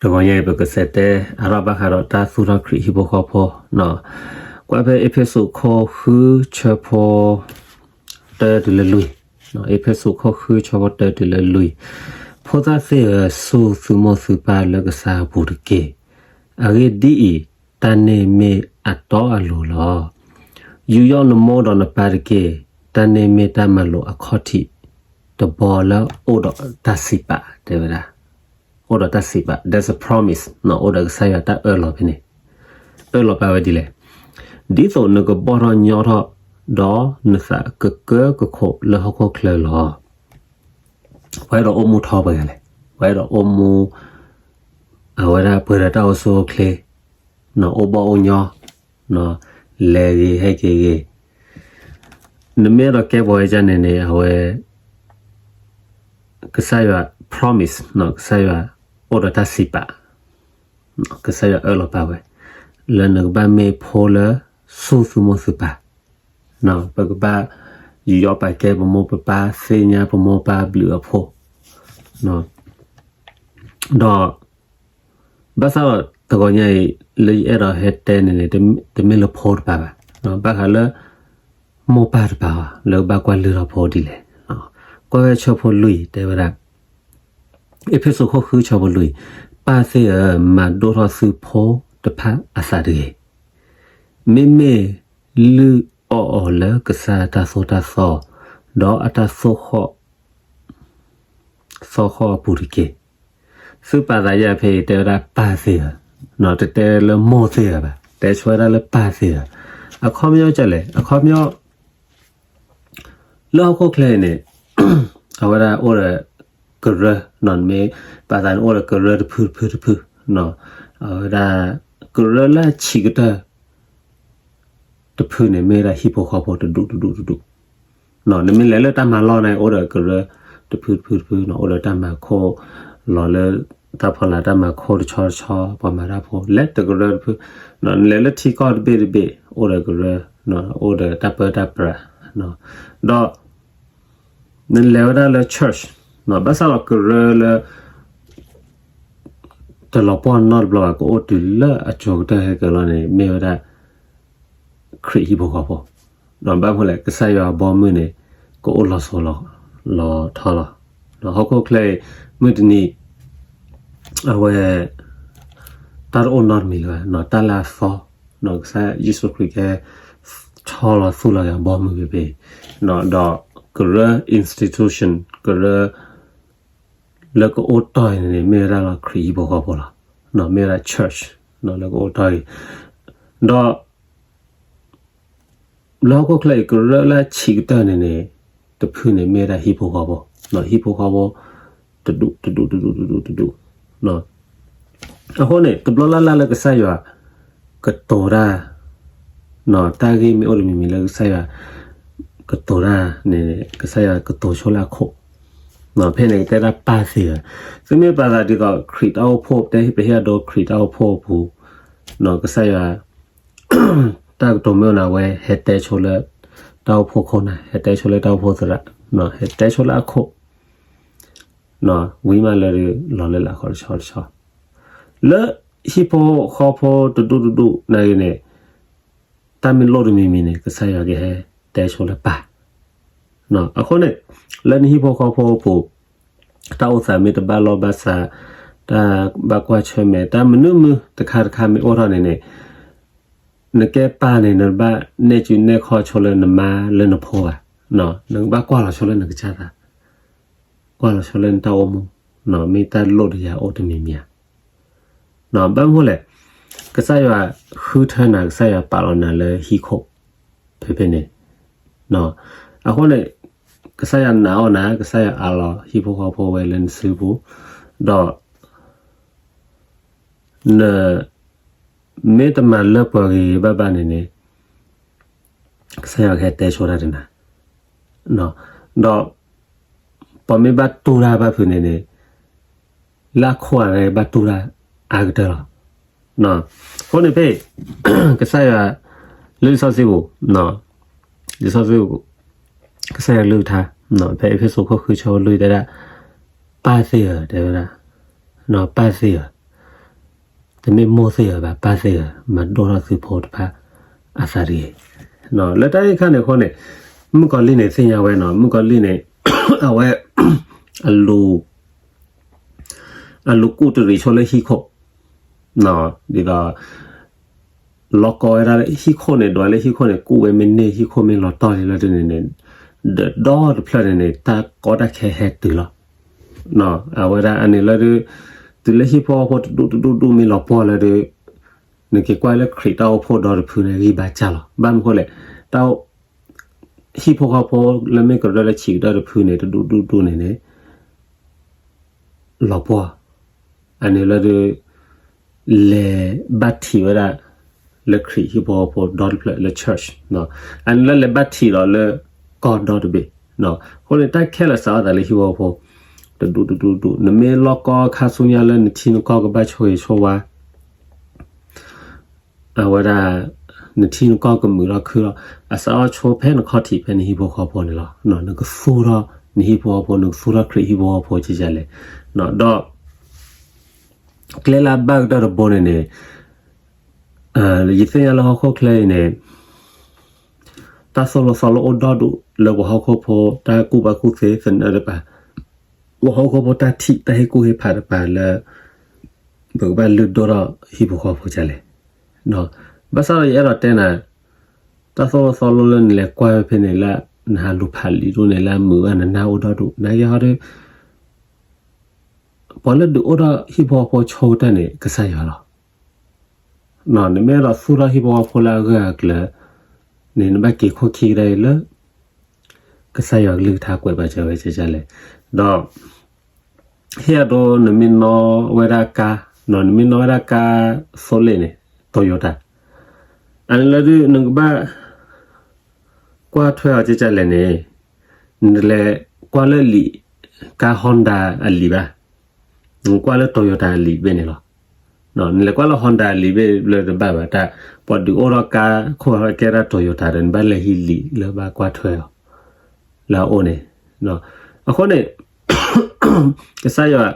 တဂီၤညါအံၤ ပကစးတဲအါထီၣ်ဘၣ်ဃးဒီးတၢ်သူၣ်ထီၣ်ခရံာ်ဟံၣ်ဖိဃီဖိ, ကွၢ်ဖဲအ့းဖ့းစူး ခိၣ်ဃု ဆၢဖိ တၢတုၤလၢလွံၢ်, အ့းဖ့းစူး ခိၣ်ဃု ဆၢဖိ တၢတုၤလၢလွံၢ်, ဖိသၣ်သ့ၣ်ဧၢ, စူၢ်သုမိၢ်သုပၢ်လၢကစၢ်အပူၤတက့ၢ်. အဂ့ၢ်ဒ်အံၤ, တၢ်န့ၣ်မ့ၢ်အတီအလိၤလီၤ. ယူးယီၣ်နမိၢ်ဒီးနပၢ်တက့ၢ်. တၢ်န့ၣ်မ့ၢ်တၢ်မၤလိာ်အခီၣ်ထံးတဘီလၢအအိၣ်ဒီးတၢ်စံးပာ်, တဲဝဲဒၣ်, အိၣ်ဒီးတၢ်စံးပာ်, there's a promise, အိၣ်ဒီးကစၢ်ယွၤတၢ်အၢၣ်လီၤဖဲန့ၣ်, အၢၣ်လီၤပာ်ဝဲဒ်လဲၣ်, ဒ်သိးနကဘီၣ်ထီၣ်ညီထီၣ်, ဒီးနသးကကၢကခိးလၢဟီၣ်ခိၣ်ချၢလီၤ. ပှၤအဲၣ်ဒိးအိၣ်မူထီပှဲၤဂၤလဲၣ်, ပှၤအဲၣ်ဒိးအိၣ်မူ အဝဲဒၣ်ပှဲၤဒီးတၢ်အိၣ်ဆူၣ်အိၣ်ချ့, အိၣ်ဘီၣ်အိၣ်ညီ, လဲၤဂ့ၤဟဲက့ၤဂ့ၤ, နမ့ၢ်အဲၣ်ဒိးကဲပှၤဝဲဒ်န့ၣ်န့ၣ် အဝဲ ကစၢ်ယွၤ promise, ကစၢ်ယွၤအိၣ်ဒီးတၢ်စံးပာ်, ကစၢ်ယွၤအၢၣ်လီၤပာ်ဝဲ, လၢနကဘၣ်မ့ၢ်ဖိလၢစူၢ်သုမိၢ်သုပၢ်, ပကဘၣ်ယူးယီၣ်ပာ်ကဲပမိၢ်ပပၢ်, သ့ၣ်ညါပမိၢ်ပၢ်ဘျုးအဖှိၣ်, ဒီး ဘၣ်ဆၣ်ဒီးတဂီၤညါအံၤ လၢယအဲၣ်ဒိးဟဲတဲန့ၣ်န့ၣ် တမ့ၢ်လၢဖိတပၤဘၣ်, ဘၣ်ဃးလၢ မိၢ်ပၢ်တပၤအီၤ လၢကဘၣ်ကွၢ်လုၢ်ထီၣ်ဖိဒ်လဲၣ်. ကွၢ်ဖဲဆၢဖိလွံၢ်တဲဝဲဒၣ်, အ့းဖ့းစူး ခိၣ်ဃု ဆၢဖိလွံၢ်, ပၢ်သ့ၣ်ဧၢ, မၤဒိၣ်ထီၣ်သုဖိတဖၣ်အသးတဂ့ၤ. မ့မ့ၢ်လုၢ်အီၣ်အီၤလၢကစၢ်အတၢ်သိၣ်တၢ်သီ, ဒီးအတၢ်သိၣ်ဃီၣ် သီဃီအပူၤတက့ၢ်. သုပာ်သးယၤဖဲအံၤ တဲဝဲဒၣ်ပၢ်သ့ၣ်ဧၢ, တတဲလၢမိၢ်သ့ၣ်ဧၢဘၣ်, တဲဆိဝဲဒၣ်လၢပၢ်သ့ၣ်ဧၢ. အခီပညီဒ်လဲၣ်, အခီပညီ လၢဟီၣ်ခိၣ်ချၢအံၤန့ၣ် အဝဲဒၣ်အိၣ်ဒီးကရၢ, မ့ၢ်ပာ်သးန့ၣ်အိၣ်ဒီးကရၢတဖုတဖုတဖု, အဝဲဒၣ် ကရၢလၢဆံးကတၢၢ် တဖုန့ၣ် မ့ၢ်ဝဲဒၣ်ဟံၣ်ဖိဃီဖိတဒူၣ်တဒူၣ်တဒူၣ်. နမ့ၢ်လဲၤလၢတၢ်မၤလီၢ်န့ၣ် အိၣ်ဒီးကရၢတဖုတဖုတဖု, အိၣ်ဒီးတၢ်မၤခိၣ်လီၤလၢတၢ်ဖီလာ်တၢ်မၤခိၣ်တဆီတဆီ, ပှၤမၤတၢ်ဖိ လဲၤတကရၢတဖု, နလဲၤလၢထံကီၢ်တဘ့ၣ်တဘ့ၣ် အိၣ်ဒီးကရၢ, အိၣ်ဒီးတၢ်ပၢတၢ်ပြး, ဒီး နလဲၤဝဲဒၣ်လၢ church, ဘၣ်ဆၣ်ဒီးကရၢလၢ တလီၤပှီၢ်နီတဘျီဘၣ် ကအိၣ်တုၤလၢအကၠိၤကတၢၢ်ဟဲက့ၤလီၤန့ၣ် မ့ၢ်ဝဲဒၣ် ခရံာ်ဟံၣ်ဖိဃီဖိ, ဒီးဘၣ်မနုၤလဲၣ် ကစၢ်ယွၤအဘီအမုၢ်န့ၣ် ကအိၣ်လီၤစိၤလီၤထီလီၤ. ဟီၣ်ခိၣ်ချၢအံၤ မုၢ်တနံၤ အဝဲ တၢ်တအိၣ်နီတမံၤလၢၤဘၣ်, တၢ်လၢအသီ, ကစၢ်ယ့ၣ်ၡူးခရံာ်ကဲ ဆီလီၤသူၣ်လီၤက့ၤအဘီအမုၢ်ဖဲဖဲ, ဒီးကရၢ institution ကရၢ လၢကအိၣ်တီၢ်အံၤန့ၣ် မ့ၢ်ဝဲဒၣ်လီၤခရံာ်ဟံၣ်ဖိဃီဖိလီၤ. မ့ၢ်ဝဲဒၣ် church လၢကအိၣ်တီၢ်အံၤ, ဒီး လၢဟီၣ်ခိၣ်ချၢအံၤ ကရၢလၢအဆံးကတၢၢ်န့ၣ်န့ၣ် တဖုန့ၣ်မ့ၢ်ဝဲဒၣ်ဟံၣ်ဖိဃီဖိ, ဟံၣ်ဖိဃီဖိ တဒူၣ်တဒူၣ်တဒူၣ်တဒူၣ်တဒူၣ်. အဃိန့ၣ် တဘျီလၢ်လၢ်လၢကစၢ်ယွၤ ကတိၤတၢ် တၢ်ဂ့ၢ်မ့ၢ်အိၣ်တမံၤမံၤလၢကစၢ်ယွၤ ကတိၤတၢ်န့ၣ် ကစၢ်ယွၤကတိၤဆိလၢအခိၣ်, ဖဲန့ၣ်ကတဲဒၣ်ပၢ်သ့ၣ်ဧၢ, သုမ့ၢ်ပာ်သးဒ်သိး ခရံာ်တၢ်အိၣ်ဖှိၣ် တဲပဟ့ၣ်အဒိခရံာ်တၢ်အိၣ်ဖှိၣ်အပူၤ, ကစၢ်ယွၤ တၢ်ကတိၤမ့ၢ်အိၣ်နၤဝဲ ဟဲတဲဆိလၢ တၢ်အိၣ်ဖှိၣ်ခိၣ်နၢ်, ဟဲတဲဆိလၢတၢ်အိၣ်ဖှိၣ်သရၣ်, ဟဲတဲဆိလၢအခိၣ်, ဝံၤမးလၢလီၤလၢလၢ်ဃီတဆီတဆီ, လၢဟံၣ်ဖိဃီဖိတဒူၣ်တဒူၣ်နာ်ဂ့ၤန့ၣ် တၢ်မ့ၢ်လိၣ်တမံၤမံၤန့ၣ် ကစၢ်ယွၤကဟဲတဲဆိလၢပၢ်, အဃိန့ၣ် လၢနဟံၣ်ဖိဃီဖိအပူၤ တၢ်အိၣ်သးမ့ၢ်တဘၣ်လိာ်ဘၣ်စး, တၢ်ဘၣ်ကွၢ်ဆၢၣ်မဲာ် တၢ်မနုၤမနုၤတခါတခါမ့ၢ်အိၣ်ထီၣ်န့ၣ်န့ၣ်, နကဲပၢ်န့ၣ် နတဘၣ်နဲၣ်ကူနဲၣ်ခီၣ်ဆိလၢနမါလၢနဖိဘၣ်, နကဘၣ်ကွၢ်လီၤဆိလၢနကစၢ်သး, ကွၢ်လီၤဆိလၢနတၢ်အိၣ်မူ, မ့ၢ်တၢ်လိၣ်တယၤအိၣ်တမံၤမံၤဧါ. ဘၣ်မနုၤလဲၣ်, ကစၢ်ယွၤဃုထၢနၤ ကစၢ်ယွၤပာ်လီၤနၤလၢဟံၣ်ခိၣ် ဖဲဖဲန့ၣ်, အဃိန့ၣ် ကစၢ်ယွၤနာ်အီၤနၤ ကစၢ်ယွၤအးလီၤဟံၣ်ဖိဃီဖိဝဲလၢနစုပူၤ, ဒီး န မ့ၢ်တမၤလၢပှဲၤဂ့ၤဂ့ၤဘၣ်ဘၣ်န့ၣ်န့ၣ် ကစၢ်ယွၤကဟဲတဲဆိတၢ်တနၤ, ဒီး ပှၤမ့ၢ်ဘၣ်တူၢ်တၢ်ဘၣ်ဖုးန့ၣ်န့ၣ် လၢအခိၣ်အဂၤဘၣ်တူၢ်တၢ်အါကတၢၢ်လီၤ. အဃိန့ၣ်ဖဲ ကစၢ်ယွၤ လၢလံာ်စီဆှံပူၤ, လံာ်စီဆှံပူၤ ကစၢ်ယွၤကလုၢ်ကထါ ဖဲအ့းဖ့းစူးခိၣ်ဃုဆၢဖိလွံၢ်တဲဒၣ် ပၢ်သ့ၣ်ဧၢ တဲဝဲဒၣ် ပၢ်သ့ၣ်ဧၢ, တမ့ၢ်မိၢ်သ့ၣ်ဧၢဘၣ်, ပၢ်သ့ၣ်ဧၢ, မၤဒိၣ်ထီၣ်သုဖိတဖၣ်အသးတဂ့ၤ. လၢတၢ်အံၤခါန့ၣ်အဃိန့ၣ်, မုၣ်ကီၤလံၢ်န့ၣ် သ့ၣ်ညါဝဲနီၤ, မုၣ်ကီၤလံၢ်န့ၣ် အဝဲ အလူၤ အလူၤကူၣ်တရံးဆိလၢဟံၣ်ခိၣ်, ဒ်သိး လီၤကီဝဲဒၣ်လၢဟံၣ်ခိၣ်န့ၣ်, ဒွးလၢဟံၣ်ခိၣ်န့ၣ် ကူၣ်ဝဲမ့ၢ်န့ၢ်, ဟံၣ်ခိၣ်မ့ၢ်လီၤတီၢ်လံလၢဒ်န့ၣ်န့ၣ်, ဒီးဒီတဖျၢၣ်န့ၣ်န့ၣ် တၢ်ကီတၢ်ခဲဟဲတုၤလီၤ. အဝဲဒၣ်အန့ၣ်လၢဒုး တုၤလၢဟံၣ်ဖိဃီဖိတဒူၣ်တဒူၣ်ဒူၣ်မ့ၢ်လီၤပှီၢ်လၢဒုး, နက့ၤကွၢ်လၢခရံာ်တၢ်အိၣ်ဖှိၣ်ဒီတဖုန့ၣ် ဂံၢ်ဘါစၢ်လီၤ. ဘၣ်မနုၤဃိလဲၣ်, တၢ် ဟံၣ်ဖိဃီဖိလၢမ့ၢ်ကရၢလၢဆံးကတၢၢ်တဖုန့ၣ် တဒူၣ်ဒူၣ်ဒူၣ်န့ၣ်န့ၣ် လီၤပှီၢ်, အန့ၣ်လၢဒုး လဲၤဘၣ်ထံးဝဲဒၣ် လၢခရံာ်ဟံၣ်ဖိဃီဖိဒီတဖျၢၣ်လၢ church, အန့ၣ်လၢလဲၤဘၣ်ထံးဒီးလၢကီၢ်ဒီတဘ့ၣ်, အဃိန့ၣ် တၢ်ခဲလၢာ်စးထီၣ်သးလၢဟံၣ်ဖိဃီဖိ တဒူၣ်တဒူၣ်ဒူၣ်, နမ့ၢ်လီၤကီခါဆူညါလၢနထံနကီၢ်ကဘၣ်ဆိၣ်ဂ့ၤဆိၣ်ဝါ အဝဲဒၣ် နထံနကီၢ်ကမုာ်လီၤခုၣ်လီၤ, အစးထီၣ်ဆိဖဲနခီၣ်ထံးဖဲနဟံၣ်ဖိဃီဖိန့ၣ်လီၤ. နကသူၣ်ထီၣ်နဟံၣ်ဖိဃီဖိ, နကသူၣ်ထီၣ်ခရံာ်ဟံၣ်ဖိဃီဖိကကလဲၣ်, ဒီး ကျဲလၢအဘၣ်ကတၢၢ်တဘိန့ၣ်န့ၣ် ယသ့ၣ်ညါလၢဟီၣ်ခိၣ်ချၢအံၤန့ၣ် တၢ်သိၣ်လိသီလိအိၣ်ဒီဒူၣ်လၢပှၤဟီၣ်ခိၣ်ဖိ တၢ်ကူၣ်ဘၣ်ကူၣ်သ့သနၢၣ်တပၤ, ပှၤဟီၣ်ခိၣ်ဖိတၢ်ထံၣ်တၢ်ဟ့ၣ်ကူၣ်ဟ့ၣ်ဖးတပၤလၢ ပကဘၣ်လုၢ်ဒိၣ်ထီၣ်ဟံၣ်ဖိဃီဖိကလဲၣ်. ဘၣ်ဆၣ်ဒီးယအဲၣ်ဒိးတဲနၤ, တၢ်သိၣ်လိသီလိလၢနလဲၤကွၢ်ဝဲဖဲန့ၣ်လၢ နဟးလူၤဖးလံာ်ဒိၣ်န့ၣ်လၢအမုာ်ဘၣ်နနၢ်အိၣ်ဒီဒူၣ်, နာ်က့ဟီဒီး ပှၤလၢဒုးအိၣ်ထီၣ်ဟံၣ်ဖိဃီဖိဆိကတၢၢ်န့ၣ် ကစၢ်ယွၤလီၤ. နမ့ၢ်အဲၣ်ဒိးသူၣ်ထီၣ်ဟံၣ်ဖိဃီဖိလၢအဂၢၢ်အကျၢၤန့ၣ် နဘၣ်က့ၤခိၣ်ခံကဒါအံၤလၢ ကစၢ်ယွၤကလုၢ်ကထါကွဲးပာ်စၢၤဝဲကကလဲၣ်, ဒီး ဟ့ၣ်အဒိနမ့ၢ်နီၣ်ဝဲဒၣ်ကါ, နမ့ၢ်နီၣ်ဝဲဒၣ်ကါသိလ့ၣ်န့ၣ် Toyota, အန့ၣ်လၢဒုးနကဘၣ် ကွၢ်ထွဲအီၤကကလဲၣ်န့ၣ်, နလဲၤကွၢ်လၢလံာ် ကါ Honda အလံာ်ဘၣ်, နကွၢ်လၢ Toyota အလံာ်တဘ့ၣ်န့ၣ်လီၤ. နလဲၤကွၢ်လၢ Honda အလံာ်ဘ့ၣ်လၢတဘၣ်ဘၣ်, တၢ် ပှၤဒုးအိၣ်ထီၣ်ကါခိၣ်ကဲဒၣ် Toyota ဒီး နဘၣ်လဲၤဟံးလံာ်လၢဘၣ်ကွၢ်ထွဲအီၤ လၢအအိၣ်န့ၣ်, အဃိန့ၣ် ကစၢ်ယွၤ တ့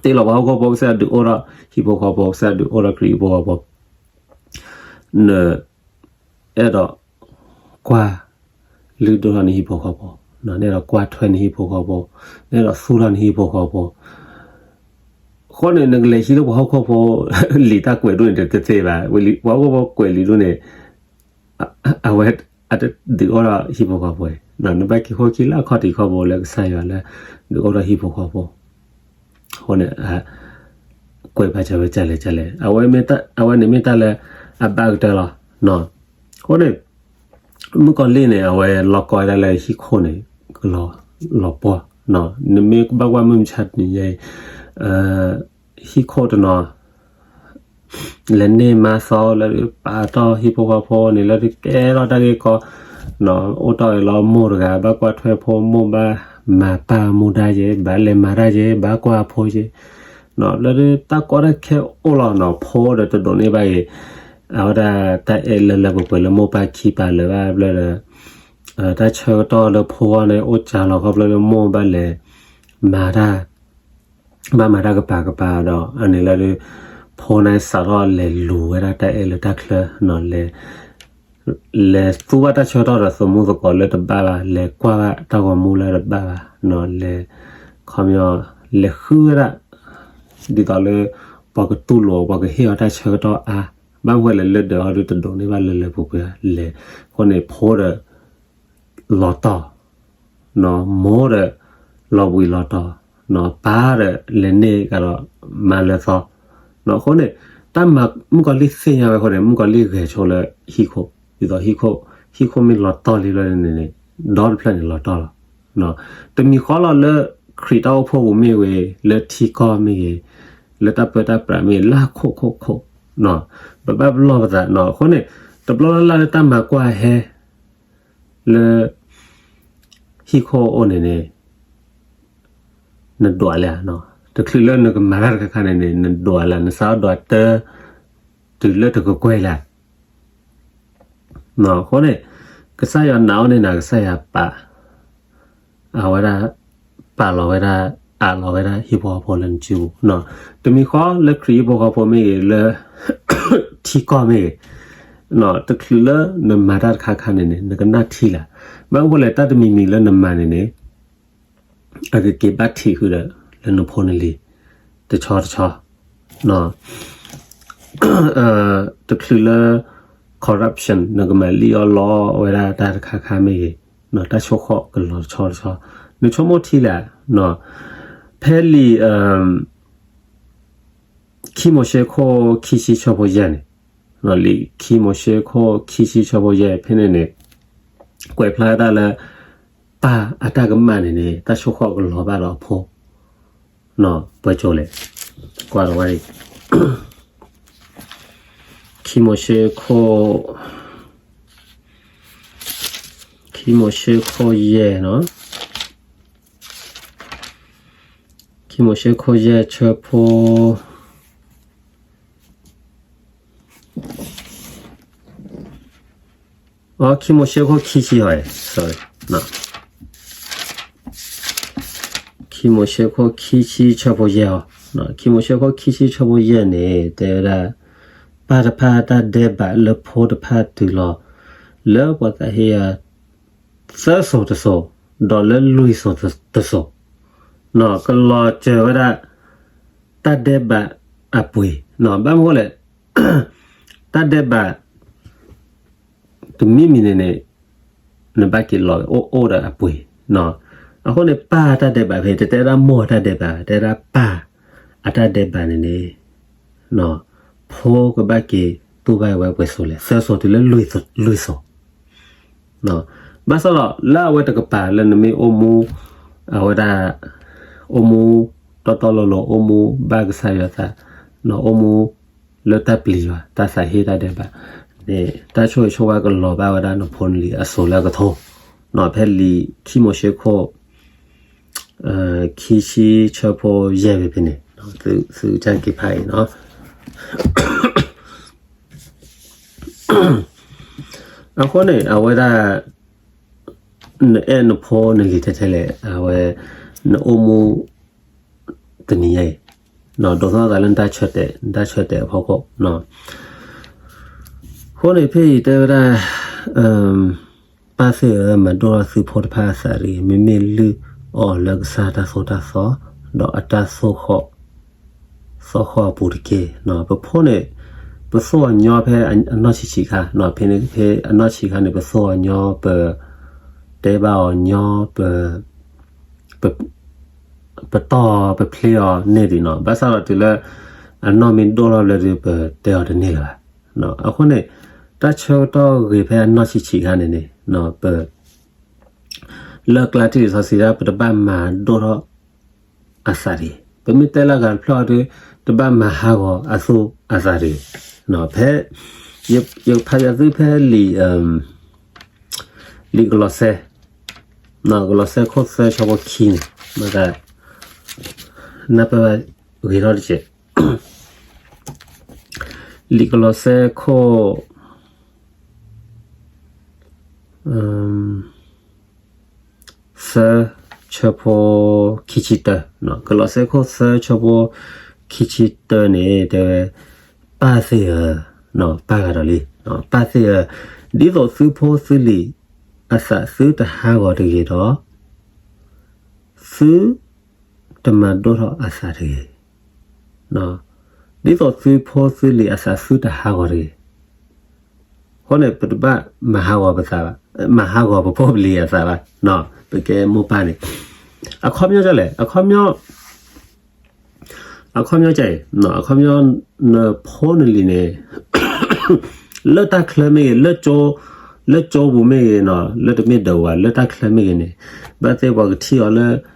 လီၤပှၤဟီၣ်ခိၣ်ဖိ, ကစၢ်ယွၤဒုးအိၣ်ထီၣ်ဟံၣ်ဖိဃီဖိ, ကစၢ်ယွၤဒုးအိၣ်ထီၣ်ခရံာ်ဟံၣ်ဖိဃီဖိ, န အဲၣ်ဒိး ကွၢ် လုၢ်ဒိၣ်ထီၣ်နဟံၣ်ဖိဃီဖိ, နအဲၣ်ဒိးကွၢ်ထွဲနဟံၣ်ဖိဃီဖိ, နအဲၣ်ဒိးသူၣ်ထီၣ်နဟံၣ်ဖိဃီဖိ, အဃိန့ၣ် နကလဲၤဟံးလၢပှၤဟီၣ်ခိၣ်ဖိ လံာ်တၢ်ကွဲးဒိၣ်န့ၣ် တသ့ဘၣ်, ပှၤဟီၣ်ခိၣ်ဖိကွဲးလံာ်ဒိၣ်န့ၣ် အဝဲ အတဒုးအိၣ်ထီၣ်ဟံၣ်ဖိဃီဖိ, နဘၣ်က့ၤခိၣ်ခံလၢအခီၣ်ထံးခီၣ်ဘိလၢကစၢ်ယွၤလၢ ဒုးအိၣ်ထီၣ်ဟံၣ်ဖိဃီဖိ, အဃိန့ၣ် ကွဲးပာ်စၢၤဝဲကလဲၣ်ကလဲၣ်, အဝဲန့ၣ်မ့ၢ်တၢ်လၢ အဘၣ်ကတၢၢ်လီၤ. အဃိန့ၣ် မုၣ်ကီၤလံၢ်န့ၣ် အဝဲလီၤကီဝဲဒၣ်လၢဟံၣ်ခိၣ်န့ၣ် ကလီၤပှီၢ်, နမ့ၢ်ဘၣ်ကွၢ်မုၢ်မဆါတနံၤညါအံၤ ဟံၣ်ခိၣ်တနီၤ လဲၤန့ၢ်မါသီလၢပာ်တီၢ်ဟံၣ်ဖိဃီဖိန့ၣ် လၢကဲထီၣ်တၢ်ဂ့ၢ်ကီ, အိၣ်တီၢ်အံၤလီၤမိၢ်တဂၤ ဘၣ်ကွၢ်ထွဲဖိ, မိၢ်ဘၣ်မၤပၢ်မူဒါက့ၤ, ဘၣ်လဲၤမၤတၢ်က့ၤ, ဘၣ်ကွၢ်ဖိက့ၤ, လၢတၢ်ကီတၢ်ခဲအိၣ်လီၤနီၤ, ဖိဒီးတဒိးန့ၢ်ဘၣ်အံၤ အဝဲဒၣ်တၢ်အဲၣ်လၢလၢပှဲၤပှဲၤလၢမိၢ်ပၢ်ခံပာ်လၢၤဘၣ်ဘျီဒီး တၢ်ဆၢကတီၢ်လၢဖိဝဲန့ၣ် အိၣ်စှၤလီၤခီဖျိလၢမိၢ်ဘၣ်လဲၤမၤတၢ် ဘၣ်မၤတၢ်ကပၤကပၤဒီး အန့ၣ်လၢဒုး ဖိန့ၣ်စးထီၣ်လဲၤလူၤဝဲဒၣ်တၢ်အဲၣ်လၢတၢ်ချၢနီၤ, လဲၤ လဲၤသူဘၣ်တၢ်ဆၢကတီၢ်ဒီး သမူသကိးလၢတဘၣ်ဘၣ်, လဲၤကွၢ်ဘၣ်တၢ်ဂီၤမူလၢတဘၣ်ဘၣ်နီၤ, လဲၤ ခီပညီ လဲၤဃုဝဲဒၣ် ဒ်သိးလၢ ပှၤကတူၢ်လိာ်အီၤ ပှၤကဟ့ၣ်အီၤတၢ်ဆၢကတီၢ်အါ, ဘၣ်မနုၤလဲၣ် လၢဒၢးအီၤဒုးတဒိးန့ၢ်ဘၣ်လၢလၢပှဲၤပှဲၤ လဲၤ အဃိန့ၣ် ဖိဒီး လီၤတီၢ် မိၢ်ဒီး လီၤဘှံးလီၤတီၤ, ပၢ်ဒီး လဲၤန့ၢ်ကဒီးမါလၢသီ, အဃိန့ၣ် တၢ်မၤ မုၣ်ကီၤလံၢ်သ့ၣ်ညါဝဲအဃိန့ၣ် မုၣ်ကီၤလံၢ်ဂဲၤဆိလၢဟံၣ်ခိၣ်, ဒ်သိးဟံၣ်ခိၣ် ဟံၣ်ခိၣ်မ့ၢ်လီၤတီၢ်လံဘျီန့ၣ်န့ၣ် ဒီတဖျၢၣ်န့ၣ်လီၤတီၢ်လီၤ. တမံၤဃီလီၤလၢ ခရံာ်တၢ်အိၣ်ဖှိၣ်ပူၤမ့ၢ်ဂ့ၤ, လၢထံကီၢ်မ့ၢ်ဂ့ၤ, လၢတၢ်ပၢတၢ်ပြးမ့ၢ်ဂ့ၤ, လၢခိၣ်ခိၣ်ခိၣ် ပဘၣ်ပလီၢ်ပသးနီၤ. အဃိန့ၣ် တဘျီလၢ်လၢ်လၢတၢ်မၤကွၢ်ဟဲ လၢ ဟံၣ်ခိၣ်အိၣ်န့ၣ်န့ၣ် နဒွးလၢ, တချုးလၢနကမၤတၢ်တခါခါန့ၣ်န့ၣ် နဒွးလၢ နစးဒွးတၢ် တုၤလၢတကကွဲၢ်လၢ အဃိန့ၣ် ကစၢ်ယွၤနာ်အီၤန့ၣ်နၤ ကစၢ်ယွၤပာ် အဝဲဒၣ် ပာ်လီၤဝဲဒၣ် အးလီၤဝဲဒၣ်ဟံၣ်ဖိဃီဖိလၢနစုပူၤ, တမံၤဃီလၢခရံာ်ဟံၣ်ဖိဃီဖိမ့ၢ်ဂ့ၤ, လၢထံကီၢ်မ့ၢ်ဂ့ၤ, တချုးလၢနမၤတၢ်တခါခါန့ၣ်န့ၣ် နကနၣ်ထံလၢၤ. ဘၣ်မနုၤဃိလဲၣ်, တၢ်တမံၤမံၤလၢနမၤန့ၣ်န့ၣ် အကက့ၤဘၣ်ထံးဃုာ်ဒီးလၢနဖိနလံၤ တဆီတဆီ, တချုးလၢ corruption နကမၤလံၣ်အီၣ်လီအီၣ်ဝဲဒၣ်တၢ်တခါခါမ့ၢ်ဂ့ၤ, တၢ်ဆိၣ်ဃီၣ်ကလီၤတဆီတဆီ, နဆိကမိၣ်ထံလၢၤ. ဖဲလံာ် ခံမိၤၡ့ခိၣ်ခံဆံဆၢဖိယဲၢ်န့ၣ်, လံာ်ခံမိၤၡ့ခိၣ်ခံဆံဆၢဖိယဲၢ်ဖဲန့ၣ်န့ၣ် ကွဲးဖျါတၢ်လၢ ပၢ်အတၢ်ကမၣ်န့ၣ်န့ၣ် တၢ်ဆိၣ်ဃီၣ်ကလီၤဘၣ်ဒီးအဖိ, ပှဲၤကၠိလဲၣ်, ကွၢ်ဒီးဝဲ, ခံမိၤၡ့ခိၣ်, ခံမိၤၡ့ခိၣ်ယဲၢ်နီၤ, ခံမိၤၡ့ခိၣ်ယဲၢ်ဆၢဖိ အ ခံမိၤၡ့ခိၣ်ခံဆံအီၤ, ခံမိၤၡ့ခိၣ်ခံဆံဆၢဖိယဲၢ်အီၤ, ခံမိၤၡ့ခိၣ်ခံဆံဆၢဖိယဲၢ်န့ၣ် တဲဝဲဒၣ်, ပၢ်တဖၣ်တၢ်ဒဲးဘးလၢဖိတဖၣ်တုၤလီၤ, လၢပှၤသးဟ့ယၤ သၢစိၤတစိၤ, ဒီးလၢလွံၢ်စိၤတစိၤ, ကလီၤစၢၤဝဲဒၣ် တၢ်ဒဲးဘးအပှ့ၤ, ဘၣ်မနုၤလဲၣ်, တၢ်ဒဲးဘး တမံၤမံၤန့ၣ်န့ၣ် နဘၣ်က့ၤလီၤအိၣ်အိၣ်ဒီးအပှ့ၤ, အဃိန့ၣ် ပၢ်အတၢ်ဒဲးဘးဖဲ တတဲဒၣ်မိၢ်အတၢ်ဒဲးဘး တဲဒၣ်ပၢ်အတၢ်ဒဲးဘးန့ၣ်န့ၣ် ဖိကဘၣ်က့ၤတူၢ်ဘၣ်ဝဲပှဲၤစိၤလဲၣ်, သၢစိၤတုၤလၢလွံၢ်စိၤ, ဘၣ်ဆၣ်ဒီးလၢအဝဲတကပၤလၢနမ့ၢ်အိၣ်မူ အဝဲဒၣ် အိၣ်မူတီတီလိၤလိၤ အိၣ်မူဘၣ်ကစၢ်ယွၤသး, အိၣ်မူလၢတၢ်ပျံၤယွၤ တၢ်သးဟ့တၢ်ဒဲးဘးန့ၣ် တၢ်ဆိၣ်ဂ့ၤဆိၣ်ဝါကလီၤဘၣ်ဝဲဒၣ်နဖိနလံၤအစိၤလၢအကထိ, ဖဲလံာ်ခံမိၤၡ့ခိၣ် ခံဆံဆၢဖိယဲၢ်ဖဲန့ၣ်, သုကစၢ်က့ၤဖးအံၤနီၤ. အဃိန့ၣ် အဝဲဒၣ် နအဲၣ်နဖိနလံၤထဲထဲလဲၣ်, အဝဲ နအိၣ်မူ တနံၤညါအံၤ, ဒိးသီသးလၢနတၢ်ဆၢတဲာ်, နတၢ်ဆၢတဲာ်အဖီခိၣ်, အဃိန့ၣ် ဖဲအံၤတဲဝဲဒၣ် ပၢ်သ့ၣ်ဧၢ, မၤဒိၣ်ထီၣ်သုဖိတဖၣ်အသးတဂ့ၤ, မ့မ့ၢ်လုၢ်အီၣ်လၢကစၢ်တၢ်သိၣ်တၢ်သီ ဒီးအတၢ်သိၣ်ဃီၣ် သီၣ်ဃီၣ်အပူၤတက့ၢ်. ပဖိန့ၣ် ပသိၣ်အီၤညီဖဲအနီၢ်ဆံးဆံးခါ, ဖဲန့ၣ်ဖဲအနီၢ်ဆံးခါန့ၣ် ပသိၣ်အီၤညီ ပ တဲဘၣ်အီၤညီ ပ ပတီၢ်ပဖျ့အီၤန့ၢ်ဒံးနီၤ, ဘၣ်ဆၣ်ဒီးတုၤလၢ အနီၢ်မ့ၢ်ဒိၣ်ထီၣ်ဘျဲၣ်ဒုး ပတဲအီၤတန့ၢ်လၢၤဘၣ်. အဃိန့ၣ် တၢ်ဆၢကတီၢ်ဂ့ၤဖဲအနီၢ်ဆံးဆံးခါန့ၣ်န့ၣ် ပ လၢကျါထံၣ်လံာ်စီဆှံဒၣ် ပတဘၣ်မၤဒိၣ်ထီၣ်အသးတဂ့ၤ. ပမ့ၢ်တဲလၢအဂၤတဖျၢၣ်အီၤဒီး တဘၣ်မၤဟးဂီၤအသူၣ်အသးတဂ့ၤ. ဖဲ ယဖးယသုဖဲလံာ် လံာ်ကလီးစဲ, ကလီးစဲခိၣ်သၢဆၢဖိခံန့ၣ်, မ့ၢ်တၢ် နၢ်ပၢၢ်ဘၣ်ဂ့ၤထီၣ်တစဲး, လံာ်ကလီးစဲခိၣ် သၢဆၢဖိခံဆံတၢ, ကလီးစဲခိၣ်သၢဆၢဖိခံဆံတၢန့ၣ် တဲဝဲ, ပၢ်သ့ၣ်ဧၢ, ပၢ်ဂၤဒီးလံ, ပၢ်သ့ၣ်ဧၢ, ဒ်သိးသုဖိသုလံၤအသးသုတဟးဂီၤတဂ့ၤဒီး, သုတမၤဒိၣ်ထီၣ်အသးတဂ့ၤ. ဒ်သိးသုဖိသုလံၤအသးသုတဟးဂီၤတဂ့ၤ. အဃိန့ၣ် ပတဘၣ်မၤဟးဂီၤပသးဘၣ်, မၤဟးဂီၤပဖိပလံၤအသးဘၣ်, ပကဲမိၢ်ပၢ်န့ၣ်, အခီပညီဒ်လဲၣ်, အခီပညီ အခီပညီကဲအံၤ, အခီပညီ နဖိနလံၤန့ၣ် လၢတၢ်ချၢမ့ၢ်ဂ့ၤ, လၢကၠိပူၤမ့ၢ်ဂ့ၤ, လၢတမ့ၢ်ဒၢးဝဲ လၢတၢ်ချၢမ့ၢ်ဂ့ၤန့ၣ်, ဘၣ်သ့ၣ်ပှၤကထံၣ်အီၤလၢ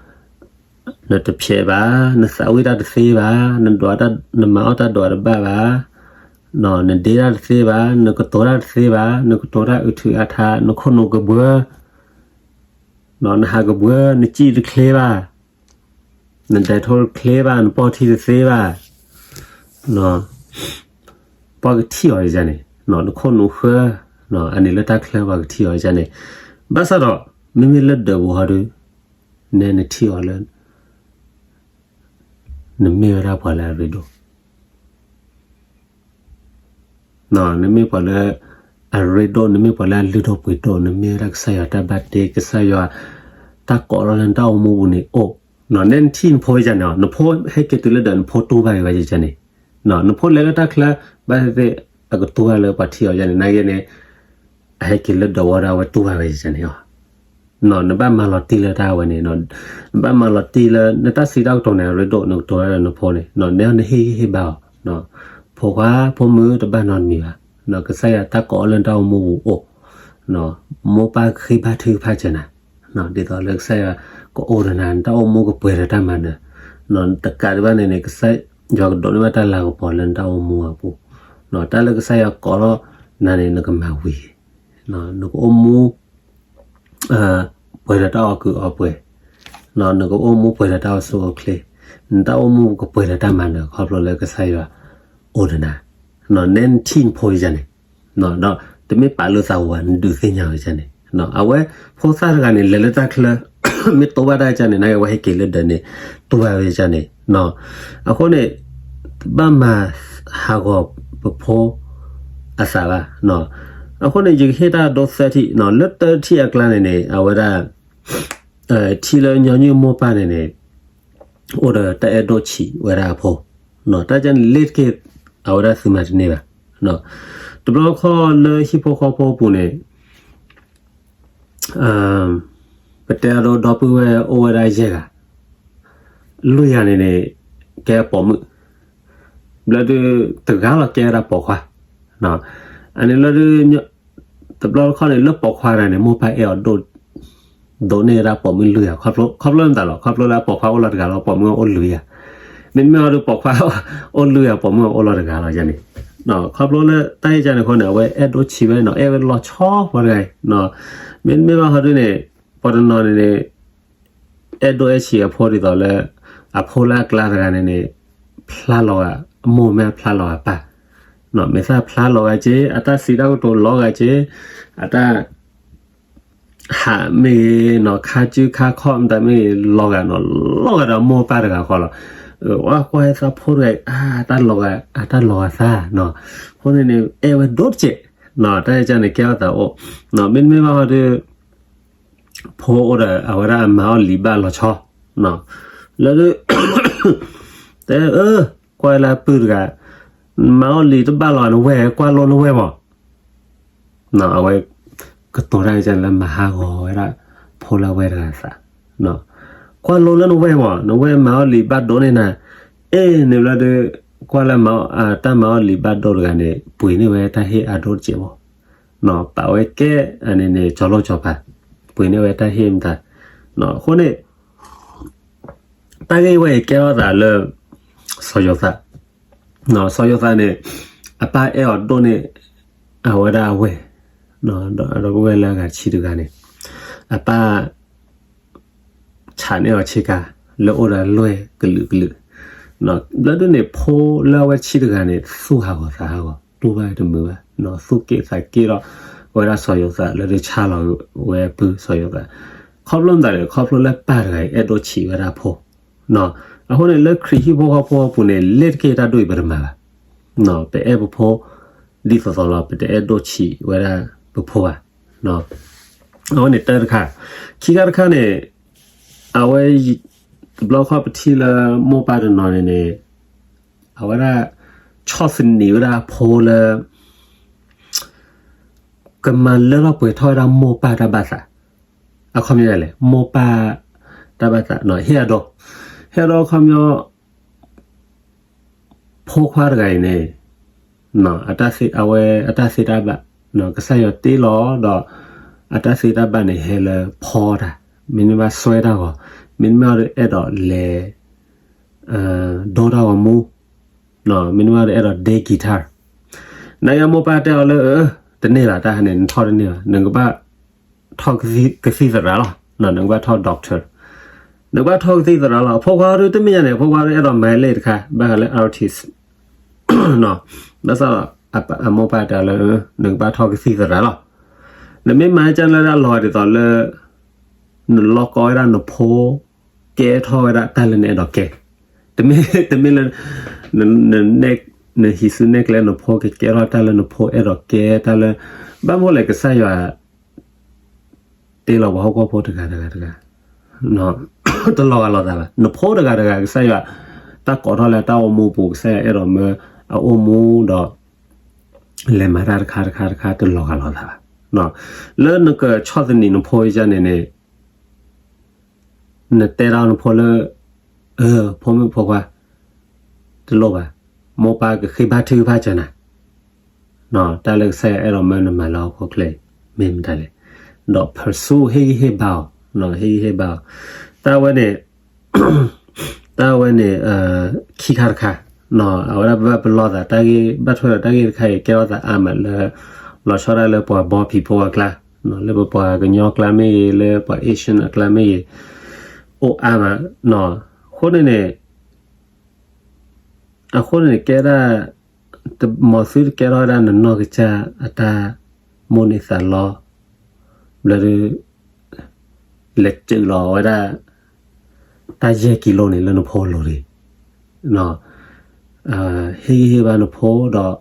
နတဖျဲးဘၣ်, နသးဝံၣ်တၢ်တသ့ဘၣ်, နမၤအီၣ်တၢ်ဒွးတဘၣ်ဘၣ်, နဒ့တၢ်တသ့ဘၣ်, နကတိၤတၢ်တသ့ဘၣ်, နကတိၤတၢ်အုးထုအါထါ, နခိၣ်နူာ်ကဘှၢ, နဟးကဘှၢ, နစံၣ်တချ့ဘၣ်, နဒဲးထိတချ့ဘၣ်, နပီၢ်ထံတသ့ဘၣ်, ပှၤကထံၣ်အီၤန့ၣ်, နခိၣ်နူာ်ဃၢ, အန့ၣ်လၢတၢ်ချၢပှၤကထံၣ်အီၤန့ၣ်, ဘၣ်ဆၣ်ဒီး မ့မ့ၢ်လၢဒၢးပူၤဟီဒီး နဲနထံၣ်အီၤလၢ နမ့ၢ်ဝဲဒၣ်ပှၤလၢအရ့ဒိၣ်, နမ့ၢ်ပှၤလၢအရ့ဒိၣ်, နမ့ၢ်ပှၤလၢအလုၢ်ဒိၣ်ပှ့ၤဒိၣ်, နမ့ၢ်ဝဲဒၣ်ကစၢ်ယွၤတၢ်ဘၣ်တ့, ကစၢ်ယွၤတၢ်ကိးလီၤလၢနတၢ်အိၣ်မူပူၤန့ၣ်အိၣ်, နဲနထံၣ်နဖိယကန့ၣ်, နဖိဟဲက့ၤတုၤလၢဒၢး နဖိတူၢ်ဘၣ်က့ၤဝဲယကန့ၣ်, နဖိလဲၤလၢတၢ်ချၢ ဘၣ်သ့ၣ်သ့ၣ် အကတူၢ်ဘၣ်လၢပှၤထံၣ်အီၤယကန့ၣ်, နာ်က့န့ၣ် အဟဲက့ၤလၢဒၢးဝီဒီး အဝဲတူၢ်ဘၣ်ဝဲယကန့ၣ်လီၤ. နဘၣ်မၤလီၤတံၢ်လၢတၢ်ဝဲန့ၣ်, နဘၣ်မၤလီၤတံၢ်လၢ နတၢ်စံးတၢ်ကတိၤန့ၣ် အရ့ဒိၣ်, နကတိၤဝဲဒၣ်နဖိန့ၣ်, နဲနဟ့ၣ်ဂံၢ်ဟ့ၣ်ဘါအီၤ, ဖိခွါဖိမုၣ်တဘၣ်နီတမံၤဘၣ်, ကစၢ်ယွၤတၢ်ကိးလၢနတၢ်အိၣ်မူပူၤအိၣ်, မိၢ်ပၢ်ဃ့ဘါထုကဖၣ်စၢၤနၤ, ဒ်သိးလၢကစၢ်ယွၤကအိၣ်ဒီးနၤ, နတၢ်အိၣ်မူကပှဲၤဒီးတၢ်မၤနၢၤ, တကးဒံးဘၣ်န့ၣ်န့ၣ် ကစၢ်ယွၤကဒိးန့ၢ်ဘၣ်တၢ်လၤကပီၤလၢနတၢ်အိၣ်မူအပူၤ, တၢ်လၢကစၢ်ယွၤကိးလီၤနၤန့ၣ် နကမၤဝံၤ, နကအိၣ်မူ ပှဲၤဒီးတၢ်အီၣ်ကုာ်အီပှဲၤ, နကအိၣ်မူပှဲၤဒီးတၢ်အိၣ်ဆူၣ်အိၣ်ချ့, နတၢ်အိၣ်မူကပှဲၤဒီးတၢ်မၤနၢၤ ခီဖျိလၢကစၢ်ယွၤအိၣ်ဒီးနၤ, နဲနထံၣ်နဖိယကန့ၣ်, ဒီးတမ့ၢ်ပာ်လၢသးဝဲ နဒုးသ့ၣ်ညါဝဲယကန့ၣ်, အဝဲဖိသၣ်တဂၤန့ၣ် လဲၤလၢတၢ်ချၢ မ့ၢ်တူၢ်ဘၣ်တၢ်ယကန့ၣ် နာ်က့အဝဲဟဲက့ၤလၢဒၢးန့ၣ် တူၢ်ဘၣ်ဝဲယကန့ၣ်, အဃိန့ၣ် တဘၣ်မၤဟးဂီၤပဖိအသးဘၣ်, အဃိန့ၣ် ယကဟ့ၣ်တၢ်ဒိသၢထံၣ်, လၢတၢထံၣ်အကျါန့ၣ်န့ၣ် အဝဲဒၣ် ထံၣ်လၢညီနုၢ်မိၢ်ပၢ်န့ၣ်န့ၣ် အိၣ်ဒီးတၢ်အဲၣ်ဒိၣ်ဆံးဝဲဒၣ်အဖိ, တၢ်ကန့ၣ်လ့တက့ၢ် အဝဲဒၣ်သုမၤတန့ၢ်ဘၣ်, တဘျီခီလၢဟံၣ်ဖိဃီဖိပူၤန့ၣ် ပတဲအဒိ ဒီပုၢ်ဝဲၢ်အိၣ်ဝဲဒၣ်ယဲၢ်ဂၤ, လွံၢ်ဂၤန့ၣ်န့ၣ် ကဲပိာ်မုၣ်, ဘျီဒုးတဂၤလီၤကဲဝဲဒၣ်ပိာ်ခွါ, အန့ၣ်လၢဒုး တဘျီတခီန့ၣ် လၢပိာ်ခွါတဂၤန့ၣ် မိၢ်ပၢ်အဲၣ်အီၤဒိၣ် ဒိးန့ၢ်ဝဲဒၣ်ပိာ်မုၣ်လွံၢ်ဂၤ, ခီဖျိမတၤလီၤ, ခီဖျိလၢအပိာ်ခွါအိၣ်လီၤတဂၤလီၤ ပိာ်မုၣ်အိၣ်လွံၢ်ဂၤ, မ့မ့ၢ်အီၤဒုးပိာ်ခွါအိၣ်လွံၢ်ဂၤ ပိာ်မုၣ်အိၣ်လီၤတဂၤလီၤယန့ၣ်, ခီဖျိလၢတၢ်အံၤယန့ၣ်အဃိန့ၣ် အဝဲအဲၣ်ဒိၣ်ဆံးဝဲန့ၣ် အဲၣ်ဝဲလီၤဆီဖိတဂၤအံၤ, မ့တမ့ၢ်ဘၣ်ဟီဒုးန့ၣ် ပှၤတနီၤန့ၣ်န့ၣ် အဲၣ်ဒိၣ်အဲၣ်ဆံးအဖိဒ်သိးလၢ အဖိလၢအကျါတဂၤန့ၣ်န့ၣ် ဖျါလီၤဂာ်အမိၢ်မ့ၢ်ဖျါလီၤဂာ်အပၢ်, မ့ၢ်သးဖျါလီၤဂာ်က့ၤ အတၢ်စံးတၢ်ကတိၤလီၤဂာ်က့ၤ အတၢ် ဟးမ့ၢ်ဂ့ၤနီၤ ခါစုခါခီၣ်မတၤမ့ၢ်ဂ့ၤ လီၤဂာ်နီၤ လီၤဂာ်ဒီးအမိၢ်အပၢ်တဂၤဃီလီၤ. ဝဲကွၢ်ဟဲသးဖိတဂၤအံၤ အတၢ်လီၤဂာ် အတၢ်လီၤဂာ်သးနီၤ. အဃိန့ၣ်န့ၣ် အဲၣ်ဝဲဒိၣ်တစဲးနီၤ တၢ်အံၤန့ၣ် ကဲထီၣ်သးအိၣ်နီၤ မ့တမ့ၢ်ဘၣ်ဟီဒုး ဖိအိၣ်ဒီးအဝဲဒၣ်အမၤအီၣ်လံာ်ဘၣ်လီၤဆီနီၤ လၢဒုး တဲအၢ ကွၢ်လၢအပုၢ်တဂၤ မၤအီၣ်လံာ်တဘၣ်လီၤ နဝဲၢ်ကွၢ်လိနဝဲၢ်မး အဝဲကတိၤတၢ်အံၤလၢမၤဟးဂီၤဝဲဒၣ် ဖိလၢအဝဲတဂၤသး, ကွၢ်လိလၢနဝဲၢ်မး နဝဲၢ်မၤအီၣ်လံာ်ဘၣ်ဒိးန့ၢ်နၤ, အဲၣ်န့ၣ်ဘျီဒုး ကွၢ်လၢတၢ်မၤအီၣ်လံာ်ဘၣ်ဒိးတဂၤန့ၣ် ပှ့ၤန့ၢ်ဝဲတၢ်ဟ့ၣ်အဒိၣ်တစဲးဘၣ်, ပာ်ဝဲကဲန့ၣ်န့ၣ် ကၠီၤလိၣ်ကၠီၤပၤ ပှ့ၤန့ၢ်ဝဲတၢ်ဟ့ၣ်မတၤ, အဃိန့ၣ် တၢ်ဂ့ၢ်ဝဲအံၤကဲထီၣ်သးလၢ စီၤယိၤသး, စီၤယိၤသးန့ၣ် အပၢ်အဲၣ်အီၤဒိၣ်န့ၢ် အဝဲဒၣ်အဝဲၢ်, ဒီးအဒီပုၢ်ဝဲၢ်လၢအဂၤဆံးတဂၤန့ၣ် အပၢ် ဆးန့ၢ်အီၤဆ့ကၤ လၢအိၣ်ဒီးလွဲၢ်ကလုာ်ကလုာ်, ဘျီဒုးန့ၣ် ဖိလၢအဝဲဆံးတဂၤန့ၣ် သူၣ်ဟးဂီၤသးဟးဂီၤ တူၢ်ဘၣ်တမုာ်ဘၣ်, သူၣ်က့ၣ်သးက့ၣ်လီၤ အဝဲဒၣ်စီၤယိၤသး လၢဒုးဆါလီၤဝဲအပုၢ်စီၤယိၤသး, ခီဖျိမတၤလဲၣ် ခီဖျိလၢပၢ်တဂၤအံၤ အဲၣ်ဒိၣ်ဆံးဝဲဒၣ်ဖိ အဃိန့ၣ် လၢခရံာ်ဟံၣ်ဖိဃီဖိအပူၤန့ၣ် လ့တက့ၢ်တၢ်ဒိၣ်အံၤပတမၤဘၣ်, ပအဲၣ်ပဖိ ဒ်သိးသိးလီၤ ပတအဲၣ်ဒိၣ်ဆံးဝဲဒၣ်ပဖိဘၣ်, အဝဲန့ၣ်တၢ်တခါ, ခံခါတခါန့ၣ် အဝဲ တဘျီခီပထံၣ်လၢမိၢ်ပၢ်တနီၤန့ၣ်န့ၣ် အဝဲဒၣ် ဆီၣ်သနံးဝဲဒၣ်အဖိလၢ ကမၤလၢထီၣ်ပှဲၤထီၣ်ဝဲဒၣ်မိၢ်ပၢ်တၢ်ဘၣ်သး, အခီပညီလဲၣ် မိၢ်ပၢ်တၢ်ဘၣ်သး ဟ့ၣ်အဒိ, ဟ့ၣ်အဒိအခီပညီ ဖိခွါတဂၤအံၤန့ၣ် အဝဲအတၢ်သ့တၢ်ဘၣ် ကစၢ်ယွၤတ့လီၤဒီး အတၢ်သ့တၢ်ဘၣ်န့ၣ် ဟဲလၢဖီတၢ်, မ့တမ့ၢ်ဘၣ်စွဲတၢ်ဂီၤ, မ့တမ့ၢ်ဒီးအဲၣ်ဒိးလဲၤ ဒိတၢ်ဂီၤမူ, မ့တမ့ၢ်ဒီးအဲၣ်ဒိးဒ့ guitar, နယမိၢ်ပၢ်တဲအီၤလၢ တန့ၢ်ဘၣ်တၢ်ဟဲန့ၣ် နထီၣ်တန့ၢ်ဘၣ် နကဘၣ် ထီၣ်ကသံၣ်သရၣ်လီၤ, နကဘၣ်ထီၣ် doctor, နကဘၣ်ထီၣ်ကသံၣ်သရၣ်လီၤ. အဖိခွါဒုးတမ့ၢ်ညါန့ၣ် အဖိခွါဒုးအဲၣ်ဒိးမၤလ့တခါ ဘၣ်ဃးလၢ artist, ဘၣ်ဆၣ်ဒီး အမိၢ်ပၢ်တဲအီၤလၢ နကဘၣ်ထီၣ်ကသံၣ်သရၣ်လီၤ. နမ့ၢ်မၤကၢလၢဒၣ်လီၤဂာ်ဒ်သိးလၢ နလီၢ်ကီဝဲဒၣ်နဖိ ကဲထီၣ်ဝဲဒၣ်တၢ်လၢနအဲၣ်ဒိးကဲ, တမ့ၢ်လၢ နဟံးစုနဲၣ်ကျဲနဖိကကဲထီၣ်တၢ်လၢနဖိအဲၣ်ဒိးကဲတၢ်လၢ ဘၣ်မနုၤလဲၣ် ကစၢ်ယွၤ တ့လီၤပှၤဟီၣ်ခိၣ်ဖိတဂၤတဂၤတဂၤ တလီၤဂာ်လိာ်သးဘၣ်. နဖိတဂၤတဂၤ ကစၢ်ယွၤ တၢ်ကိးထီၣ်လၢတၢ်အိၣ်မူပူၤ ကစၢ်ယွၤအဲၣ်ဒိးမၢအအိၣ်မူဒီး လဲၤမၤတၢ်တခါတခါတခါ တလီၤဂာ်လိာ်သးဘၣ်. လၢနကဆီၣ်သနံးနဖိယါန့ၣ်န့ၣ် နတဲဒၣ်နဖိလၢ ဖိမုၣ်ဖိခွါ တလိၣ်ဘၣ်, မိၢ်ပၢ်ကဃ့ဘါထုကဖၣ်စၢၤနၤ, တၢ်လၢကစၢ်ယွၤအဲၣ်ဒိးမၢနမၤလၢဟီၣ်ခိၣ်ချၢအံၤ မ့ၢ်မတၤလဲၣ်. ဒီး pursue ဟ့ၣ်ဂံၢ်ဟ့ၣ်ဘါအီၤ, ဟ့ၣ်ဂံၢ်ဟ့ၣ်ဘါအီၤ, တၢ်ဝဲန့ၣ် တၢ်ဝဲန့ၣ် ခံခါတခါ, အဝဲဒၣ်ပဘၣ်ပလီၢ်သးတၢ်ဂ့ၢ် ဘၣ်ထွဲဒီးတၢ်ဂ့ၢ်တခါအံၤ ကဲထီၣ်သးအါမးလၢ လီၤဆီဒၣ်လၢပှၤဘီဖံးဖိအကျါ, လၢပပှၤကညီအကျါမ့ၢ်ဂ့ၤ လၢပှၤ Asian အကျါမ့ၢ်ဂ့ၤ, အိၣ်အါမး, အဃိန့ၣ်န့ၣ် အဃိန့ၣ်န့ၣ် ကဲဒၣ် မ်သုတကဲထီၣ်ဝဲဒၣ်နနီၢ်ကစၢ်အတၢ်မိၣ်န့ၢ်သးလီ ဘျီဒုး လဲၤစၢလီၤဝဲဒၣ် တၢ်ယဲၢ်ကံလိန့ၣ်လၢနဖိအလိၤတဂ့ၤ. ဟ့ၣ်ဂံၢ်ဟ့ၣ်ဘါနဖိဒီး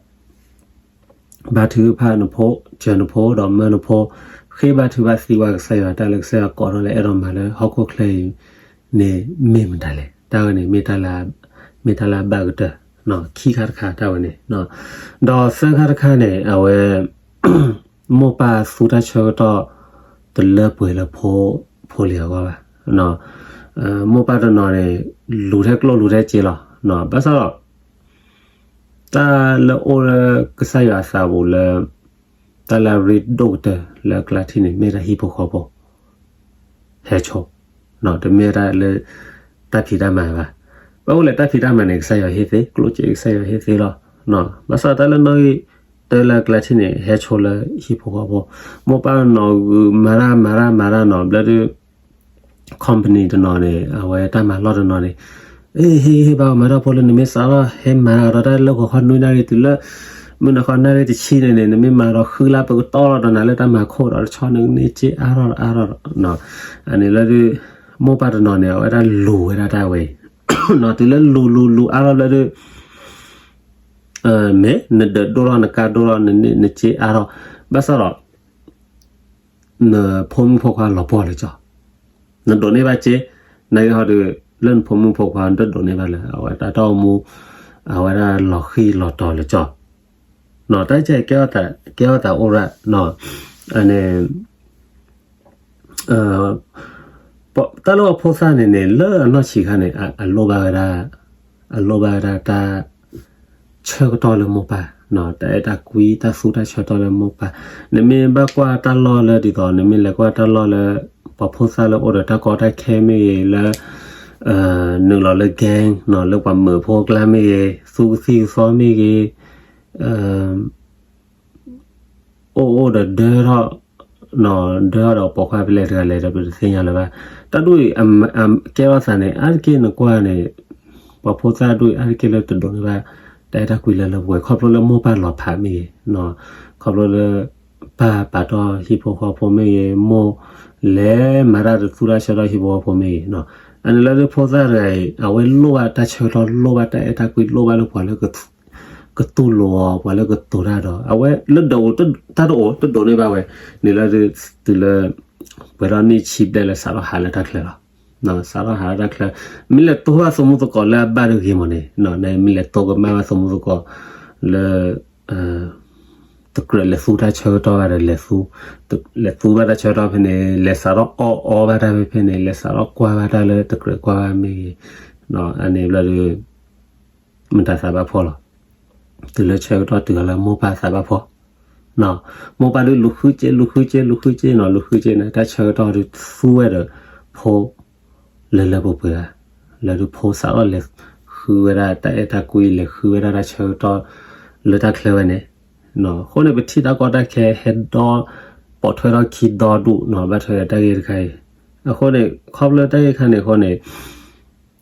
ဘါထုကဖၣ်နဖိ, စၢၤနဖိဒီးမၢနဖိ, ဃ့ဘါထုဘၣ်သံကွၢ်ကစၢ်ယွၤ တၢ်လၢကစၢ်ယွၤကိးထီၣ်လၢအဲၣ်ဒိးမၤလၢဟီၣ်ခိၣ်ချၢအံၤန့ၣ် မ့ၢ်မတၤလဲၣ်. တၢ်ဝဲန့ၣ် မ့ၢ်တၢ်လၢအဘၣ်ကတၢၢ်, ခံခါတခါတၢ်ဝဲန့ၣ်, ဒီးသၢခါတခါန့ၣ် အဝဲ မိၢ်ပၢ်သူတၢ်ဆၢကတီၢ် တလၢပှဲၤလၢဖိ ဖိလံၤအဂီၢ်ဘၣ်. မိၢ်ပၢ်တနီၤန့ၣ် လူၤထဲကျိၣ်လူၤထဲစ့လီၤ. ဘၣ်ဆၣ်ဒီး တၢ်လၢအိၣ်လၢကစၢ်ယွၤအသးပူၤလၢ တၢ်လၢအရ့ဒိၣ်ကတၢၢ်လၢအကျါထံၣ်န့ၣ် မ့ၢ်ဒၣ်ဟံၣ်ဖိဃီဖိ ဟဲဆိ, တမ့ၢ်ဒၣ်လၢ တၢ်ဖံးတၢ်မၤဘၣ်. ဘၣ်အိၣ်လၢတၢ်ဖံးတၢ်မၤန့ၣ် ကစၢ်ယွၤဟ့ၣ်သ့, ကျိၣ်စ့ကစၢ်ယွၤဟ့ၣ်သ့လီၤ. ဘၣ်ဆၣ်တၢ်လၢနီၣ်ဂံၢ်တၢလၢအကျါထံၣ်န့ၣ် ဟဲဆိလၢဟံၣ်ဖိဃီဖိ, မိၢ်ပၢ်တနီၤဂုာ်မၤတၢ်မၤတၢ်မၤတၢ်နီၤ ဘျီဒုး company တနီၤန့ၣ် အဝဲတၢ်မၤလီၢ်တနီၤန့ၣ် ဟ့ၣ်ဂံၢ်ဟ့ၣ်ဘါမၤတၢ်ဖိလၢနမ့ၢ်စးထီၣ်ဟဲမၤဒီးတၢ်လၢဂီၤခီနွံနၣ်ရံၣ်တုၤလၢ မုၢ်နၤဃီနၣ်ရံၣ်တဆံန့ၣ်န့ၣ် နမ့ၢ်မၤဒီးဃုလါပကတီၢ်လီၤဒီးနၤလၢတၢ်မၤခိၣ်ဒီးတဆီန့ၣ် နက့အါထီၣ်အါထီၣ်ဒီး အန့ၣ်လၢဒုး မိၢ်ပၢ်တနီၤန့ၣ် အဝဲဒၣ်လူၤဝဲဒၣ်တၢ်ဝဲအံၤ တုၤလၢလူၤလူၤလူၤအါထီၣ်ဘျီဒုး မ့ၢ်နဒၢးဒိၣ်ထီၣ်နကါဒိၣ်ထီၣ်နက့အါထီၣ် ဘၣ်ဆၣ်ဒီး နဖိမုၣ်ဖိခွါလီၤပှီၢ်လၢကၠီ, နဒိးန့ၢ်ဘၣ်စ့, နဂ့ၤဟီဒီး လၢနဖိမုၣ်ဖိခွါနတဒိးန့ၢ်ဘၣ်လၢၤ အဝဲတၢ်တၢ်အိၣ်မူ အဝဲဒၣ်လီၤဃံၤလီၤတီၤလၢကၠီ, တၢ်ကဲ ကဲထီၣ်သးအိၣ်ရၣ်, န့ၣ် တၢ်လၢပှၤဖိသၣ်န့ၣ်န့ၣ် လၢအနီၢ်ဆံးခါန့ၣ် အလိၣ်ဘၣ်ဝဲဒၣ်, အလိၣ်ဘၣ်ဝဲဒၣ်တၢ် ဆၢကတီၢ်လၢမိၢ်ပၢ်, တၢ်အဲၣ်တၢ်ကွံ တၢ်သူတၢ်ဆၢကတီၢ်လၢမိၢ်ပၢ်, နမ့ၢ်ဘၣ်ကွၢ်တၢ်လီၢ်လၢဒ်သိး နမ့ၢ်လဲၤကွၢ်တၢ်လီၢ်လၢ ပှၤဖိသၣ်လၢအိၣ်ဒီးတၢ်ကီတၢ်ခဲမ့ၢ်ဂ့ၤ လၢ နုာ်လီၤလၢ gang လၢပှၤမုာ်ဖိအကျါမ့ၢ်ဂ့ၤ သူကသံၣ်ကသီမ့ၢ်ဂ့ၤ အိၣ်အိၣ်ဒီးဒၢထီၣ်, ဒၢထီၣ်ဒီးပိာ်ခွါဖဲလဲၣ်တဂၤလဲၣ်ဒီးပတသ့ၣ်ညါလၢၤဘၣ်. တၢ်ဒ်အံၤ ကဲထီၣ်သးန့ၣ် အါတက့ၢ်နကွၢ်န့ၣ် ပှၤဖိသၣ်ဒ်အံၤ အါတက့ၢ်လၢတဒိးန့ၢ်ဘၣ် တၢ်အဲၣ်တၢ်ကွံလၢလၢပှဲၤပှဲၤ ခီဖျိလၢမိၢ်ပၢ်လီၤဖးမ့ၢ်ဂ့ၤ, ခီဖျိလၢ ပၢ်ပာ်တီၢ်ဟံၣ်ဖိဃီဖိမ့ၢ်ဂ့ၤ မိၢ်လဲၤမၤတၢ်တသူတၢ်ဆၢထီၣ်ဟံၣ်ဖိဃီဖိမ့ၢ်ဂ့ၤ, အန့ၣ်လၢဒ်ဖိသၣ်တဂၤအံၤ အဝဲလိၣ်ဘၣ်တၢ်ဆၢကတီၢ် လိၣ်ဘၣ်တၢ်အဲၣ်တၢ်ကွံ လိၣ်ဘၣ်လၢပှၤလၢ ကတူၢ်လိာ်အီၤ ပှၤလၢကတိၤတၢ်ဒီး အဝဲလၢဒၢးအိၣ်တၢ်တအိၣ် တဒိးန့ၢ်ဘၣ်ဝဲ, န့ၣ်လၢဒ်တုၤလၢ ပှဲၤထီၣ်နံၣ်ဆံဘျဲၣ်လၢစးထီၣ်ဟးလၢတၢ်ချၢလီၤ. စးထီၣ်ဟးလၢတၢ်ချၢ, မ့ၢ်လဲၤတိၢ်ဘၣ်သမူသကိးလၢအဘၣ်တဂ့ၤမးန့ၣ်, မ့ၢ်လဲၤတိၢ်ကမၣ်ဘၣ်သမူသကိး လၢ တကြၢးလဲၤသူတၢ်ဆၢကတီၢ်ဘၣ်ဒီး လဲၤသူဘၣ်တၢ်ဆၢကတီၢ်ဖဲန့ၣ် လဲၤစးထီၣ်အီၣ်အီဘၣ်တၢ်ဖဲဖဲန့ၣ် လဲၤစးထီၣ်ကွၢ်ဘၣ်တၢ်လၢတကြၢးကွၢ်ဘၣ်မ့ၢ်ဂ့ၤ, အန့ၣ်ဘျီဒီး မတၤသးဘၣ်ဖှီၣ်လီၤ. တုၤလၢဆၢကတီၢ်တုၤလၢမိၢ်ပၢ်သးဘၣ်ဖှီၣ်, မိၢ်ပၢ်ဒုးလူၤဃုစ့ လူၤဃုစ့ လူၤဃုစ့နီၤ လူၤဃုစ့န့ၣ် တၢ်ဆၢကတီၢ်ဒုးသူဝဲဒီးဖိ လၢလၢပှဲၤပှဲၤဧါ, လၢဒုးဖိစးထီၣ်လဲၤဃုဝဲဒၣ်တၢ်အဲၣ်တၢ်ကွံ လဲၤဃုဝဲဒၣ်တၢ်ဆၢကတီၢ် လၢတၢ်ချၢဝဲန့ၣ်, အဃိန့ၣ် ပထံၣ်တၢ်ကီတၢ်ခဲဟဲဒီ ပိာ်ထွဲထီၣ်ခံဒီဒူၣ်နီၤ ဘၣ်ထွဲဒီးတၢ်ဂ့ၢ်တခါအံၤ, အဃိန့ၣ် ခီဖျိတၢ်ဂ့ၢ်တခါန့ၣ်အဃိန့ၣ်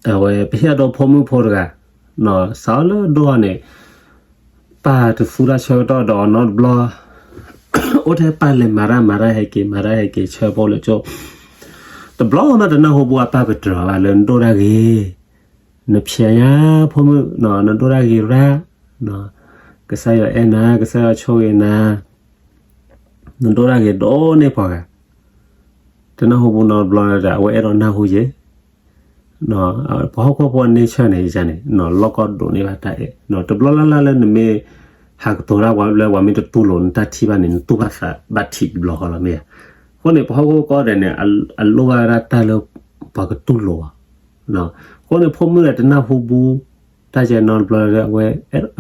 အဝဲပဟ့ၣ်အဒိဖိမုၣ်ဖိတဂၤ, စးထီၣ်လၢဒိၣ်ထီၣ်န့ၣ် ပၢ်တသူတၢ်ဆၢကတီၢ်ဒီးအီၤနီတဘျီ, အိၣ်ထဲပၢ်လဲၤမၤတၢ်မၤတၢ်ဟဲက့ၤ မၤတၢ်ဟဲက့ၤ ဆၢဖိလၢကၠိ, တဘျီမးတနၢ်ဟူဘၣ်အပၢ်ပတြၢၤအီၤဘၣ်လၢနဒိၣ်တၢ်ဂ့ၤ, နဖျဲးညါဖိမုၣ်, နဒိၣ်တၢ်ဂ့ၤရၣ်, ကစၢ်ယွၤအဲၣ်နၤ, ကစၢ်ယွၤဆိၣ်ဂ့ၤနၤ, နဒိၣ်တၢ်ဂ့ၤဒိၣ်န့ၢ်ပှၤဂၤ, တနၢ်ဟူပူၤနီတဘျီဒီး အဝဲအဲၣ်ဒိးနၢ်ဟူယဲ, ပှၤဟီၣ်ခိၣ်ဖိအန့ဆၢၣ်န့ၣ်န့ၣ် လီၢ်ကီၢ်ဒိးန့ၢ်ဘၣ်တၢ်အဲၣ်, တဘျီလၢ်လၢ်လၢနမ့ၢ် ဟးကတိၤတၢ်ပှၤလၢပှၤမ့ၢ်တတူၢ်လိာ်နတၢ်ထံၣ်ဘၣ်န့ၣ် နတူၢ်ဘၣ်သးဘၣ်ထံးတဘျီဃီလီၤမ့ၢ်ဧါ. အဃိန့ၣ် ပှၤဟီၣ်ခိၣ်ကီၢ်ဒဲးန့ၣ် အလိၣ်ဘၣ်ဝဲဒၣ်တၢ်လၢ ပှၤကတူၢ်လိာ်အီၤ, အဃိန့ၣ် ဖိမုၣ်ဒီးတနၢ်ဟူပူၤ တၢ်ကဲနီတဘျီလၢ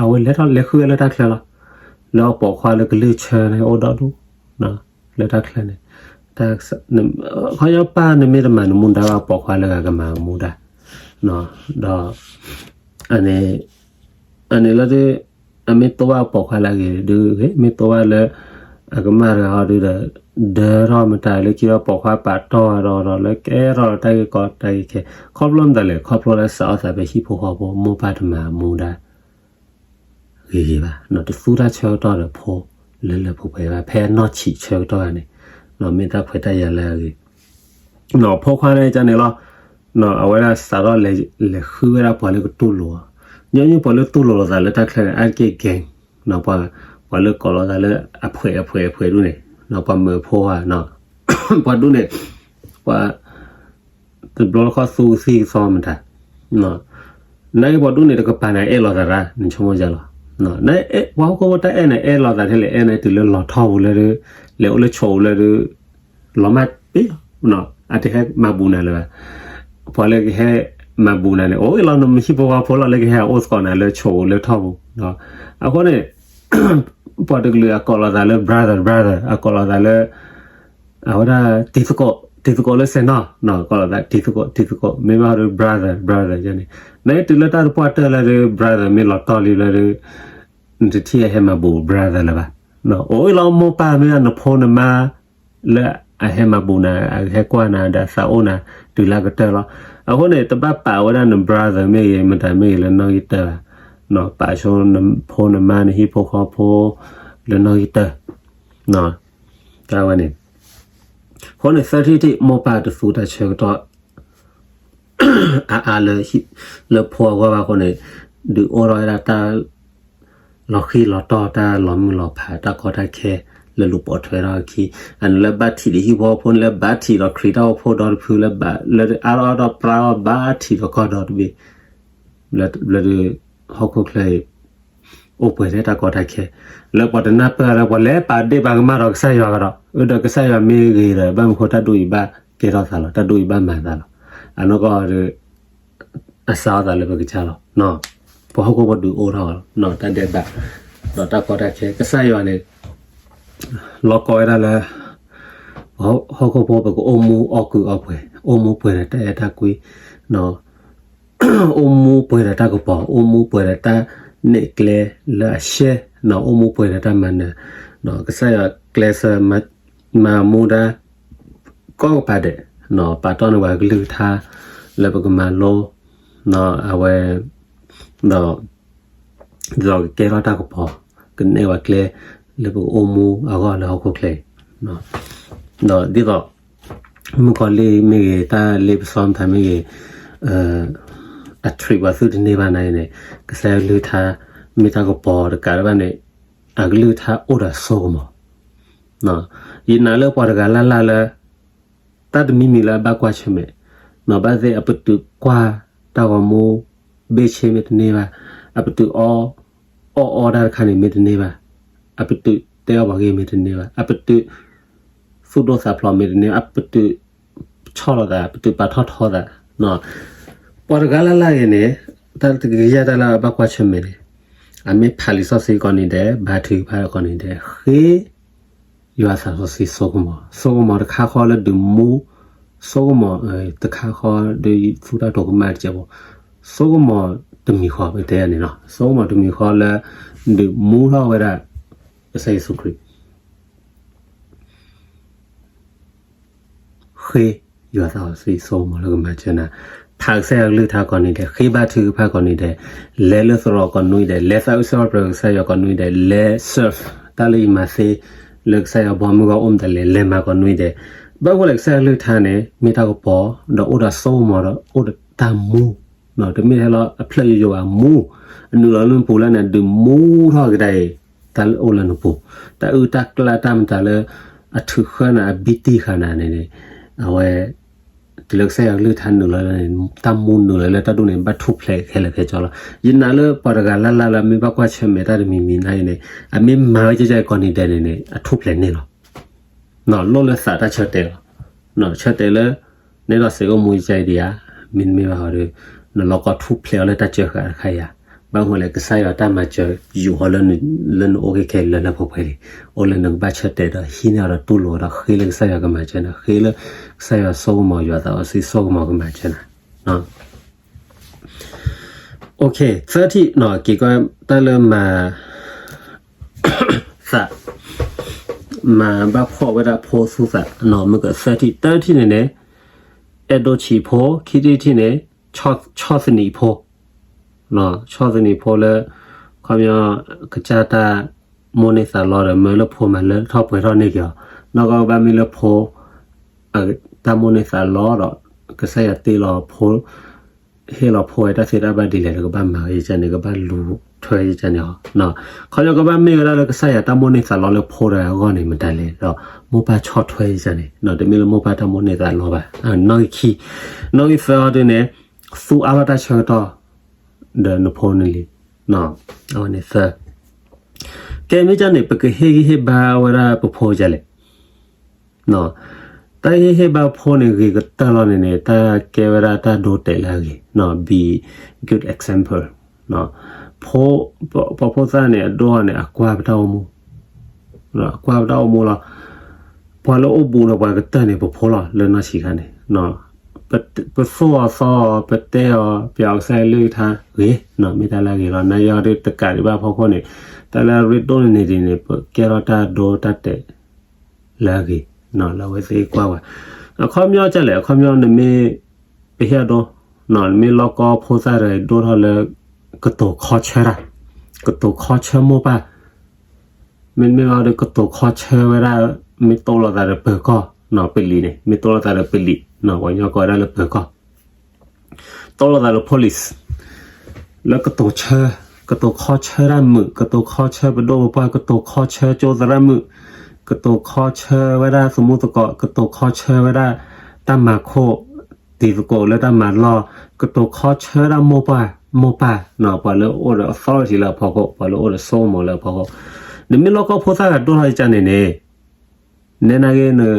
အဝဲလဲၤထီၣ်လဲၤဃုဝဲလၢတၢ်ချၢလီၤ, လၢအပိာ်ခွါလၢကလုၢ်ဆၢန့ၣ်အိၣ်ဒီဒူၣ် လၢတၢ်ချၢန့ၣ်, ခီညီပၢ်နမ့ၢ်တမၤနမူဒါဘၣ် ပိာ်ခွါလၢဂၤကမၤမူဒါ, ဒီး အန့ၣ်လီၤ, အမ့ၢ်တိၢ်ဘၣ်ပိာ်ခွါလၢအဂ့ၤဒုးဂ့ၤ, မ့ၢ်တိၢ်ဘၣ်လၢ အကမၢ်တဂၤဟီဒုးဒီး ဒၢထီၣ်မတၤလၢခံဒီးပိာ်ခွါပာ်တီၢ်ဒီးဒီးလၢကဲထီၣ်တၢ်ဂ့ၢ်ကီတၢ်ဂ့ၢ်ခဲ, ခီဖျိမတၤလဲၣ်, ခီဖျိလၢစးထီၣ်သးဖဲဟံၣ်ဖိဃီဖိ မိၢ်ပၢ်တမၤမူဒါ ဂ့ၤဂ့ၤဘၣ်, တသူတၢ်ဆၢကတီၢ်ဒီးဖိလၢလၢပှဲၤပှဲၤဘၣ်, ဖဲအနီၢ်ဆံးဆၢကတီၢ်န့ၣ်, မ့ၢ်တၢ်ခွဲးတၢ်ယာ်လၢအဂ့ၤ ဖိခွါန့ၣ်ကန့ၣ်လီၤ, အဝဲဒၣ်စးထီၣ်လဲၤဃုဝဲဒၣ်ပှၤလၢကတူၢ်လိာ်အီၤ, ညီနုၢ်ပှၤလၢတူၢ်လိာ်လိာ်သးလၢတၢ်ချၢန့ၣ် အါတက့ၢ် gang, ပှၤလၢကိးလိာ်သးလၢအဖှဲးအဖှဲးအဖှဲးဒူၣ်န့ၣ်, ပှၤမၢဖိဧါ, ပှၤဒူၣ်န့ၣ်, ပှၤ တဘျီတခီၣ်သူကသံၣ်ကသီမတၤ, နာ်က့ပှၤဒူၣ်န့ၣ်တကပၤန့ၣ် အဲၣ်လိာ်သးရၣ် နဆိကမိၣ်ယါလီၤ, ပှၤဟီၣ်ခိၣ်ဖိတၢ်အဲၣ်န့ၣ် အဲၣ်လိာ်သးထဲလဲၣ်, အဲၣ်န့ၣ်တုၤလၢလီၤထီၣ်ပူၤလၢဒုး, လဲၤအိၣ်လၢဆိးပူၤလၢဒုး, လီၤမၢ်ပ့ၢ်လီၤ, အတဟဲမၤဘူးနၤလၢၤဘၣ်, ပှၤလၢကဟဲမၤဘူးနၤန့ၣ် အိၣ်လီၤ နမ့ၢ်ဟံၣ်ဖိဃီဖိလီၤ လၢကဟဲအိၣ်သကိးနၤလၢဆိးပူၤလၢထီၣ်ပူၤ, အဃိန့ၣ် ပှၤတကလုာ်အကိးလိာ်သးလၢ brother brother အကိးလိာ်သးလၢ အဝဲဒၣ် တံၤသကိး တံၤသကိးလၢစဲးနီၣ်, ကိးလိာ်သးတံၤသကိး တံၤသကိး မ့ၢ်ဘၣ်ဟီဒုး brother brother ယဲန့ၣ်, နတုၤလၢတၢ်တပှၢ်တၢၢ်လၢဒုး brother မ့ၢ်လီၤတီၢ်လံလၢဒုး, နတထံၣ်အဟဲမၤဘူး brother လၢၤဘၣ်, အိၣ်လီၤမိၢ်ပၢ်မ့ၢ်နဖိနမါ လၢအဟဲမၤဘူးနၤ အဟဲကွၢ်နၤဒီးအသးအိၣ်နၤ တုၤလၢကတၢၢ်လီၤ, အဃိန့ၣ် တဘၣ်ပာ်ဝဲဒၣ်န brother မ့ၢ်ဂ့ၤ မတၤမ့ၢ်ဂ့ၤလၢနီၣ်ဂံၢ်တၢၢ်ဘၣ်, ပာ်ဆိနဖိနမါ နဟံၣ်ဖိဃီဖိ လၢနီၣ်ဂံၢ်တၢၢ်, တၢ်ဝဲန့ၣ်, အဃိန့ၣ် သၢထံၣ်တထံၣ် မိၢ်ပၢ်တသူတၢ်ဆၢကတီၢ် အါအါလၢ လၢဖိအဂီၢ်ဘၣ်အဃိန့ၣ်, ဒုးအိၣ်ထီၣ်ဝဲဒၣ်တၢ် လီၤဃံလီၤတီၢ် တၢ်လီၤမုၢ်လီၤဖး တၢ်ကီတၢ်ခဲ လၢလူၤပိာ်ထွဲထီၣ်အခံ, အန့ၣ်လၢဘၣ်ထံးဒီးဟံၣ်ဖိဃီဖိန့ၣ် လၢဘၣ်ထံးဒီးခရံာ်တၢ်အိၣ်ဖှိၣ်ဒီတဖု လၢအါထီၣ်အါထီၣ်ပြါထီၣ်ဘၣ်ထံးဒီးကီၢ်ဒီတဘ့ၣ်, ဘျၢဒုး ဟီၣ်ခိၣ်ချၢအံၤ အိၣ်ပှဲၤထဲတၢ်ကီတၢ်ခဲ, လၢပှၤတနၢ်ပၢၢ်လၢပှၤလဲၤပာ်ဒ့ၣ်ပာ်ကမၣ်ဒီးကစၢ်ယွၤကဒီး, အဒီးကစၢ်ယွၤမ့ၢ်ဂ့ၤဒီး ဘၣ်မနုၤဃိတၢ်ဒ်အံၤဘၣ်ကဲထီၣ်သးလီၤ, တၢ်ဒ်အံၤဘၣ်မၤသးလီၤ, အနီၢ်ကီၢ်ဒီး အစးထီၣ်သးလၢပကစၢ်လီၤ, ပှၤဟီၣ်ခိၣ်ဖိဒုးအိၣ်ထီၣ်လီၤ, တၢ်ဒဲးဘး ဒီးတၢ်ကီတၢ်ခဲ ကစၢ်ယွၤန့ၣ် လီၤကီဝဲဒၣ်လၢ ဟီၣ်ခိၣ်ဖိပကအိၣ်မူအီၣ်ကုၢ်အီပှဲၤ, အိၣ်မူပှဲၤဒီးတၢ်အဲၣ်တၢ်ကွံ, အိၣ်မူပှဲၤဒီးတၢ်ကပီၤ, အိၣ်မူပှဲၤဒီးတၢ်နဲၣ်ကျဲလၢအရှဲ, အိၣ်မူပှဲၤဒီးတၢ်မၤနၢၤ, ကစၢ်ယွၤကျဲးစၢး မၤမူဒါ ကိးကပၤဒဲး, ပာ်တီၢ်န့ၢ်ပှၤကလုၢ်ကထါ လၢပကမၤလိ အဝဲ ဒီး ဒီးကကဲထီၣ်တၢ်ကပီၤ, ကနဲၣ်ပှၤကျဲ လၢပကအိၣ်မူအဂီၢ်လၢဟီၣ်ခိၣ်ချၢအံၤ, ဒီးဒ်သိး မုၣ်ကီၤလံၢ်မ့ၢ်ဂ့ၤ, တၢ်လ့ပစီမတၤမ့ၢ်ဂ့ၤ, အ treat ပှၤသုတန့ၢ်ဘၣ်နာ်အံၤန့ၣ်, ကစၢ်ယွၤကလုၢ်ကထါ မ့ၢ်တၢ်ကပီၤတကးဒံးဘၣ်န့ၣ်, အကလုၢ်ကထါအိၣ်ဒီးစိကမီၤ, ယနာ်လၢပှၤတဂၤလၢ်လၢ်လၢ တၢ်တမံၤမံၤလၢအဘၣ်ကွၢ်ဆၢၣ်မဲာ်, ဘၣ်သ့ၣ်အပတုာ်ကွၢ်တၢ်ဂီၤမူ ဘ့ၣ်ဆ့မ့ၢ်တန့ၢ်ဘၣ်, အပတုာ်အီၣ် အီၣ်အီတၢ်တခါန့ၣ်မ့ၢ်တန့ၢ်ဘၣ်, အပတုာ်တဲအီၣ်ပှၤဂ့ၢ်မ့ၢ်တန့ၢ်ဘၣ်, အပတုာ် သူၣ်ဒိၣ်သးဖျိးမ့ၢ်တန့ၢ်ဘၣ်, အပတုာ် ဆီၣ်လီၤသး, အပတုာ်ပာ်ထီၣ်ထီသး, ပှၤတဂၤလၢ်လၢ်ဂ့ၤန့ၣ်, တၢ်တကယၤတၢ်လၢအဘၣ်ကွၢ်ဆၢၣ်မဲာ်န့ၣ်, အမ့ၢ်ဖးလံာ်စီဆှံကိးနံၤဒဲး ဘါထုကဖၣ်ကိးနံၤဒဲး ဃ့ ယွၤသးစီဆှံစိကမီၤ, စိကမီၤတခါဃီလၢဒုးမူ, စိကမီၤတခါဃီဒီးသူၣ်တၢ်တိာ်ကမၣ်တကဲးဖိ, စိကမီၤတမံၤဃီ ပတဲန့ၣ်လီၤ, စိကမီၤတမံၤဃီလၢ ဒုးမူထီၣ်ဝဲဒၣ် ကစၢ်ယ့ၣ်ၡူးခရံာ် ဃ့ ယွၤသးစီဆှံစိကမီၤလၢကမၤစၢၤနၤ, ဖးကစၢ်ယွၤကလုၢ်ကထါကိးနံၤဒဲး, ဃ့ဘါထုကဖၣ်ကိးနံၤဒဲး, လဲၤလၢသရိာ်ကိးနွံဒဲး, လဲၤသးအုးစၢၤပတြၢၤကစၢ်ယွၤကိးနွံဒဲး, လဲၤ serve တၢ်လၢယမၤသ့ လၢကစၢ်ယွၤဘီမုၢ်ဂီၢ်အိၣ်မတၤလဲၣ် လဲၤမၤကိးနွံဒဲး, ဘၣ်ဃိလဲၣ်ကစၢ်ယွၤကလုၢ်ကထါန့ၣ် မ့ၢ်တၢ်ကပီၤ ဒီးအိၣ်ဒီးစိကမီၤဒီးအိၣ်ဒီးတၢ်မူ တမ့ၢ်ထဲလီၤအဖျၢၣ်ယိယိဘၣ် မူ, အနုာ်လီၤလၢနပူၤလၢန့ၣ် ဒုးမူထီၣ်ကဒါအံၤ တၢ်အိၣ်လၢနပူၤ, တၢ်အုၣ်တၢ်ကျၢ်တၢ်မတၤလၢ အထုးဃၢနၤ အဘံၣ်တံၢ်ဃာ်နၤန့ၣ်န့ၣ် အဝဲ တုၤလၢကစၢ်ယွၤကလုၢ်ကထါနုာ်လီၤလၢန့ၣ် တၢ်မူနုာ်လီၤလၢတၢ်ဒိၣ်န့ၣ် ဘၣ်ထူၣ်ဖျဲးခဲလၢာ်ခဲဆ့လီၤ. ယနာ်လၢပှၤတဂၤလၢ်လၢ်လၢမ့ၢ်ဘၣ်ကွၢ်ဆၢၣ်မဲာ်တၢ်တမံၤမံၤနာ်အံၤန့ၣ် အမ့ၢ်မၤဝဲကဲကဲကိးနံၤဒဲးန့ၣ်န့ၣ် အထူၣ်ဖျဲးန့ၢ်လီၤ. လိၣ်လၢသးတၢ်ဆၢတဲာ်လီၤ. ဆၢတဲာ်လၢ နဲဒိးစဲးအိၣ်မူယကဲအံၤဒံးဧါ, မ့တမ့ၢ်ဘၣ်ဟီဒီး နလီၢ်ကီၢ်ထူၣ်ဖျဲးအီၤလၢတၢ်စၢဃာ်တခါအံၤဧါ. ဘၣ်မနုၤလဲၣ် ကစၢ်ယွၤတၢ်မၤစၢၤယူၤအီၤလၢ လၢနအိၣ်ခဲခဲလၢာ်လၢပှဲၤပှဲၤလံ, အိၣ်လၢနကဘၣ်ဆၢတဲာ်ဒီးဟံးန့ၢ်အီၤဒီးတူၢ်လိာ်အီၤဒီး ဃ့လၢကစၢ်ယွၤကမၤစၢၤနၤ, ဃ့လၢကစၢ်ယွၤစိကမီၤ ယွၤသးစီဆှံစိကမီၤကမၤစၢၤနၤ. သၢထံၣ် က့ၤကီတၢ်လၢမၤ သး မၤဘၣ်ဖှီၣ်ဝဲဒၣ်ဖိသူသး မ့ၢ်ကသၢထံၣ်, တၢထံၣ်န့ၣ်န့ၣ် အဲၣ်ဒိးဆံးဖိ, ခံထံၣ်တထံၣ်န့ၣ် ဆီၣ်သနံးဖိ, ဆီၣ်သနံးဖိလၢ ခီပညီ ကစၢ်တၢ်မိၣ်န့ၢ်သးလီဒီး မၢလၢဖိမၤလၢထီၣ်ပှဲၤထီၣ်န့ၢ်က့ၤအီၤ, နီၢ်ကီၢ်ကဘၣ်မ့ၢ်လၢဖိ တၢ်မိၣ်န့ၢ်သးလီဒီး ကစၢ်ယွၤတ့လီၤဖိ ဟ့ၣ်လီၤဖိဝဲတၢ်သ့တၢ်ဘၣ်ဒ်လဲၣ်ဒီး ကဘၣ်မၤဝဲယကန့ၣ် ကဘၣ်လူၤထွဲယကန့ၣ်အီၤ, ခီပညီကဘၣ်မ့ၢ်ဝဲဒၣ်လၢကစၢ်ယွၤတၢ်မိၣ်န့ၢ်သးလီလၢဖိတဂၤအဂီၢ်န့ၣ် မတၤလဲၣ်ဒီး မိၢ်ပၢ်ဆီၣ်ထွဲယကန့ၣ် တမ့ၢ်လၢမိၢ်ပၢ်တၢ်မိၣ်န့ၢ်သးလီဘၣ်. နီၣ်ဂံၢ်ခံ, နီၣ်ဂံၢ်သၢအီၤဒ်န့ၣ် သူအါထီၣ်တၢ်ဆၢကတီၢ် ဒီးနဖိနလံၤ, အဝဲန့ၣ်သၢ, ကဲမ့ၢ်ကန့ၣ် ပကဟ့ၣ်ဂံၢ်ဟ့ၣ်ဘါဝဲဒၣ်ပဖိယကလဲၣ် တၢ်ဟ့ၣ်ဂံၢ်ဟ့ၣ်ဘါဖိန့ၣ် ဂ့ၤကတၢၢ်လီၤန့ၣ်န့ၣ် တၢ်ကဲဝဲဒၣ်တၢ်ဒိတဲာ်လၢအဂ့ၤ, be good example. ဖိ, ပှၤဖိသၣ်န့ၣ် အဒိၣ်န့ၣ် အကွၢ်ပတၢ်အိၣ်မူ, အကွၢ်ပတၢ်အိၣ်မူလီၤ. ပှၤလၢအိၣ်ဘူးဒီးပှၤကတၢၢ်န့ၣ် ပဖိလီၤ လၢနီၢ်ဆံးခါန့ၣ်, ပသိၣ်အီၤသီအီၤ ပတဲအီၤ ပျးအီၤကစၢ်ယွၤကလုၢ်ကထါဂ့ၤ, မ့ၢ်တၢ်လၢအဂ့ၤလီၤ. နာ်က့အီၤဒ်တကးဒံးဘၣ်အဖီခိၣ်န့ၣ် တၢ်လၢအရ့ဒိၣ်န့ၢ်န့ၣ်ဒ်န့ၣ် ပကဲထီၣ်တၢ်ဒိတၢ်တဲာ် လၢအဂ့ၤ, လၢအဝဲသ့ၣ်ကွၢ်ဝဲ, အခီပညီကလဲၣ်, အခီပညီနမ့ၢ် ပဟ့ၣ်အဒိ, နမ့ၢ်လီၢ်ကီၢ်ဖိသၣ်ဒီးဒိၣ်ထီၣ်လၢ ကတိၤခီဆၢတၢ်, ကတိၤခီဆၢမိၢ်ပၢ်, မ့တမ့ၢ်ဘၣ်ဒီးကတိၤခီဆၢဝဲဒၣ်, မ့ၢ်တိၢ်လိာ်သးဒီးပၢၤကီၢ်, ပလံၤန့ၣ် မ့ၢ်တိၢ်လိာ်သးဒီးပလံၤ, ပှၤကညီကိးဝဲဒၣ်လၢပၢၤကီၢ် တိၢ်လိာ်သးလၢ police, လၢကတိၤဆၢ, ကတိၤခီဆၢတၢ်မုာ်, ကတိၤခီဆၢပဒိၣ်ပပှၢ်, ကတိၤခီဆၢကၠိသရၣ်မုၣ်, ကတိၤခီဆၢဝဲဒၣ်သမူသကိး, ကတိၤခီဆၢဝဲဒၣ်တၢ်မၤခိၣ်, တံၤသကိးလၢတၢ်မၤလီၢ်, ကတိၤခီဆၢဝဲဒၣ်မိၢ်ပၢ်, မိၢ်ပၢ်, ပှၤလၢအိၣ်ဒီး authority လၢအဖီခိၣ်, ပှၤလၢအိၣ်ဒီးစိကမီၤလၢအဖီခိၣ်, နမ့ၢ်လီၢ်ကီၢ်ဖိသၣ်ဂၤဒိၣ်ထီၣ်ယကန့ၣ်န့ၣ် နဲနာ်က့န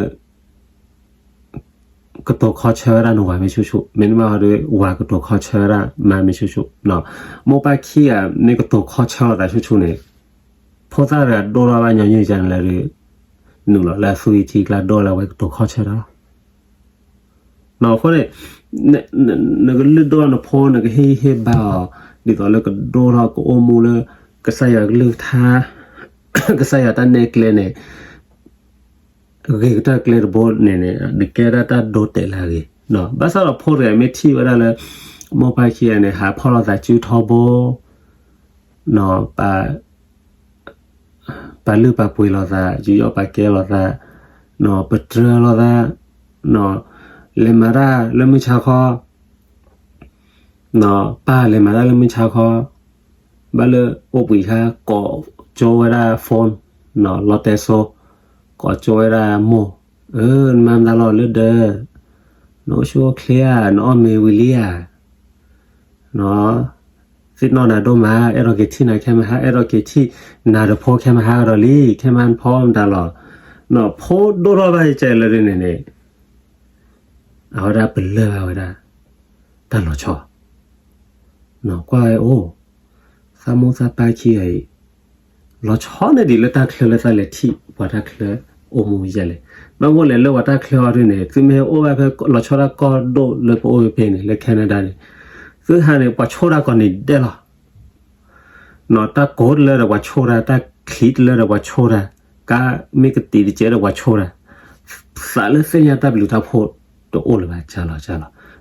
ကတိၤခီဆၢဝဲဒၣ်နဝၤမ့ၢ်ဆူၣ်ဆူၣ်, မ့တမ့ၢ်ဘၣ်ဒီး ဝၤကတိၤခီဆၢဝဲဒၣ်မါမ့ၢ်ဆူၣ်ဆူၣ်, မိၢ်ပၢ်ခံဂၤမ့ၢ်ကတိၤခီဆၢလိာ်သးဆူၣ်ဆူၣ်န့ၣ် ဖိသၣ်တဂၤဒိၣ်ထီၣ်ဘၣ်ညီနုၢ်ယကန့ၣ်လၢ နုာ်လီၤလၢအသူၣ်ကံၢ်ထံကျါဒိၣ်လၢအဝဲကတိၤခီဆၢတၢ်လီၤ. အဃိန့ၣ် နကလုၢ်ဒိၣ်ထီၣ်နဖိ နကဟ့ၣ်ဂံၢ်ဟ့ၣ်ဘါအီၤ ဒ်သိးလၢကဒိၣ်ထီၣ်ကအိၣ်မူလၢ ကစၢ်ယွၤကလုၢ်ကထါ ကစၢ်ယွၤတၢ်နဲၣ်ကျဲန့ၣ် ဂ့ၤကတၢၢ်ကျဲတဘိန့ၣ်န့ၣ် နကဲဒၣ်တၢ်ဒိတဲာ်လၢအဂ့ၤ, ဘၣ်ဆၣ်ဒီးဖိတဂၤမ့ၢ်ထံၣ်ဝဲဒၣ်လၢ မိၢ်ပၢ်ခံဂၤန့ၣ် ဟးဖီၣ်လိာ်သးစုထီဘိ ပာ်လုၢ်ပာ်ပှ့ၤလိာ်သး, ယူးယီၣ်ပာ်ကဲလိာ်သး, ပတြၢလိာ်သး, လဲၤမၤတၢ်လၢမုၢ်ဆါခီ, ပၢ်လဲၤမၤတၢ်လၢမုၢ်ဆါခီ, ဘၣ်လၢအိၣ်ဘှံးခါ ကိးကၠိဝဲဒၣ် phone, လီတဲစိ, ကိးကၠိဝဲဒၣ်မိၢ်, အၢ နမၤမတၤလီၤလၢဒၢး, နအိၣ်ဆူၣ်အိၣ်ချ့ဧါ, နအီၣ်မ့ၤဝံၤလံဧါ, သ့ၣ်နီၣ်နၤဒိၣ်မး, အဲၣ်ဒိးက့ၤထံၣ်နၤခဲမဟါ, အဲၣ်ဒိးက့ၤထံၣ်နၤဒီးဖိခဲမဟါကဒီးလံ, ခဲမဟါနဖီမတၤလီၤ, ဖိဒိၣ်ထီၣ်ဘၣ်ယကဲလၢဒ်န့ၣ်န့ၣ် အဝဲဒၣ်ပလၢၢ်ဘၣ်ဝဲဒၣ် တၢ်လီၤဆီ, ကွၢ်ဝဲအိၣ်, သးမိၢ်သးပၢ်ခံဂၤအံၤ လီၤဆီန့ၢ်ဒံးလၢတၢ်ချၢလၢသးလဲၤထံၣ်ပှၤတၢ်ချၢအိၣ်မူယဲလဲၣ်, ဘၣ်မနုၤလဲၣ်လၢပှၤတၢ်ချၢအီၤဒ်န့ၣ် သုမ့ၢ်ဟဲအိၣ်ဘၣ်ဖဲလီၤဆီဒၣ်ကီၢ်ဒိၣ်လၢပအိၣ်ဖဲဖဲန့ၣ် လၢ Canada န့ၣ်, သုဟးန့ၣ် ပှၤဆိၣ်တၢ်ကိးနံၤဒဲးလီၤ နီၢ်တၢ်ကိးတလၢဒီးပှၤဆိၣ်တၢ်, တၢ်ချံးတလၢဒီးပှၤဆိၣ်တၢ်, ကါမ့ၢ်ကတံာ်တစဲးဒီးပှၤဆိၣ်တၢ်, သးလၢသ့ၣ်ညါတၢ်ဘျုးတၢ်ဖှိၣ်တအိၣ်လၢၤဘၣ် ကၢ်လီၤကၢ်လီၤ, ဘၣ်ဆၣ်ဒီးဖိတဂၤအံၤ လဲၤလၢတၢ်ချၢတူၢ်ဘၣ်ယကဲအံၤန့ၣ် အိၣ်လၢဒၢးဝီဒုးတူၢ်ဘၣ်ယကဲအံၤ တ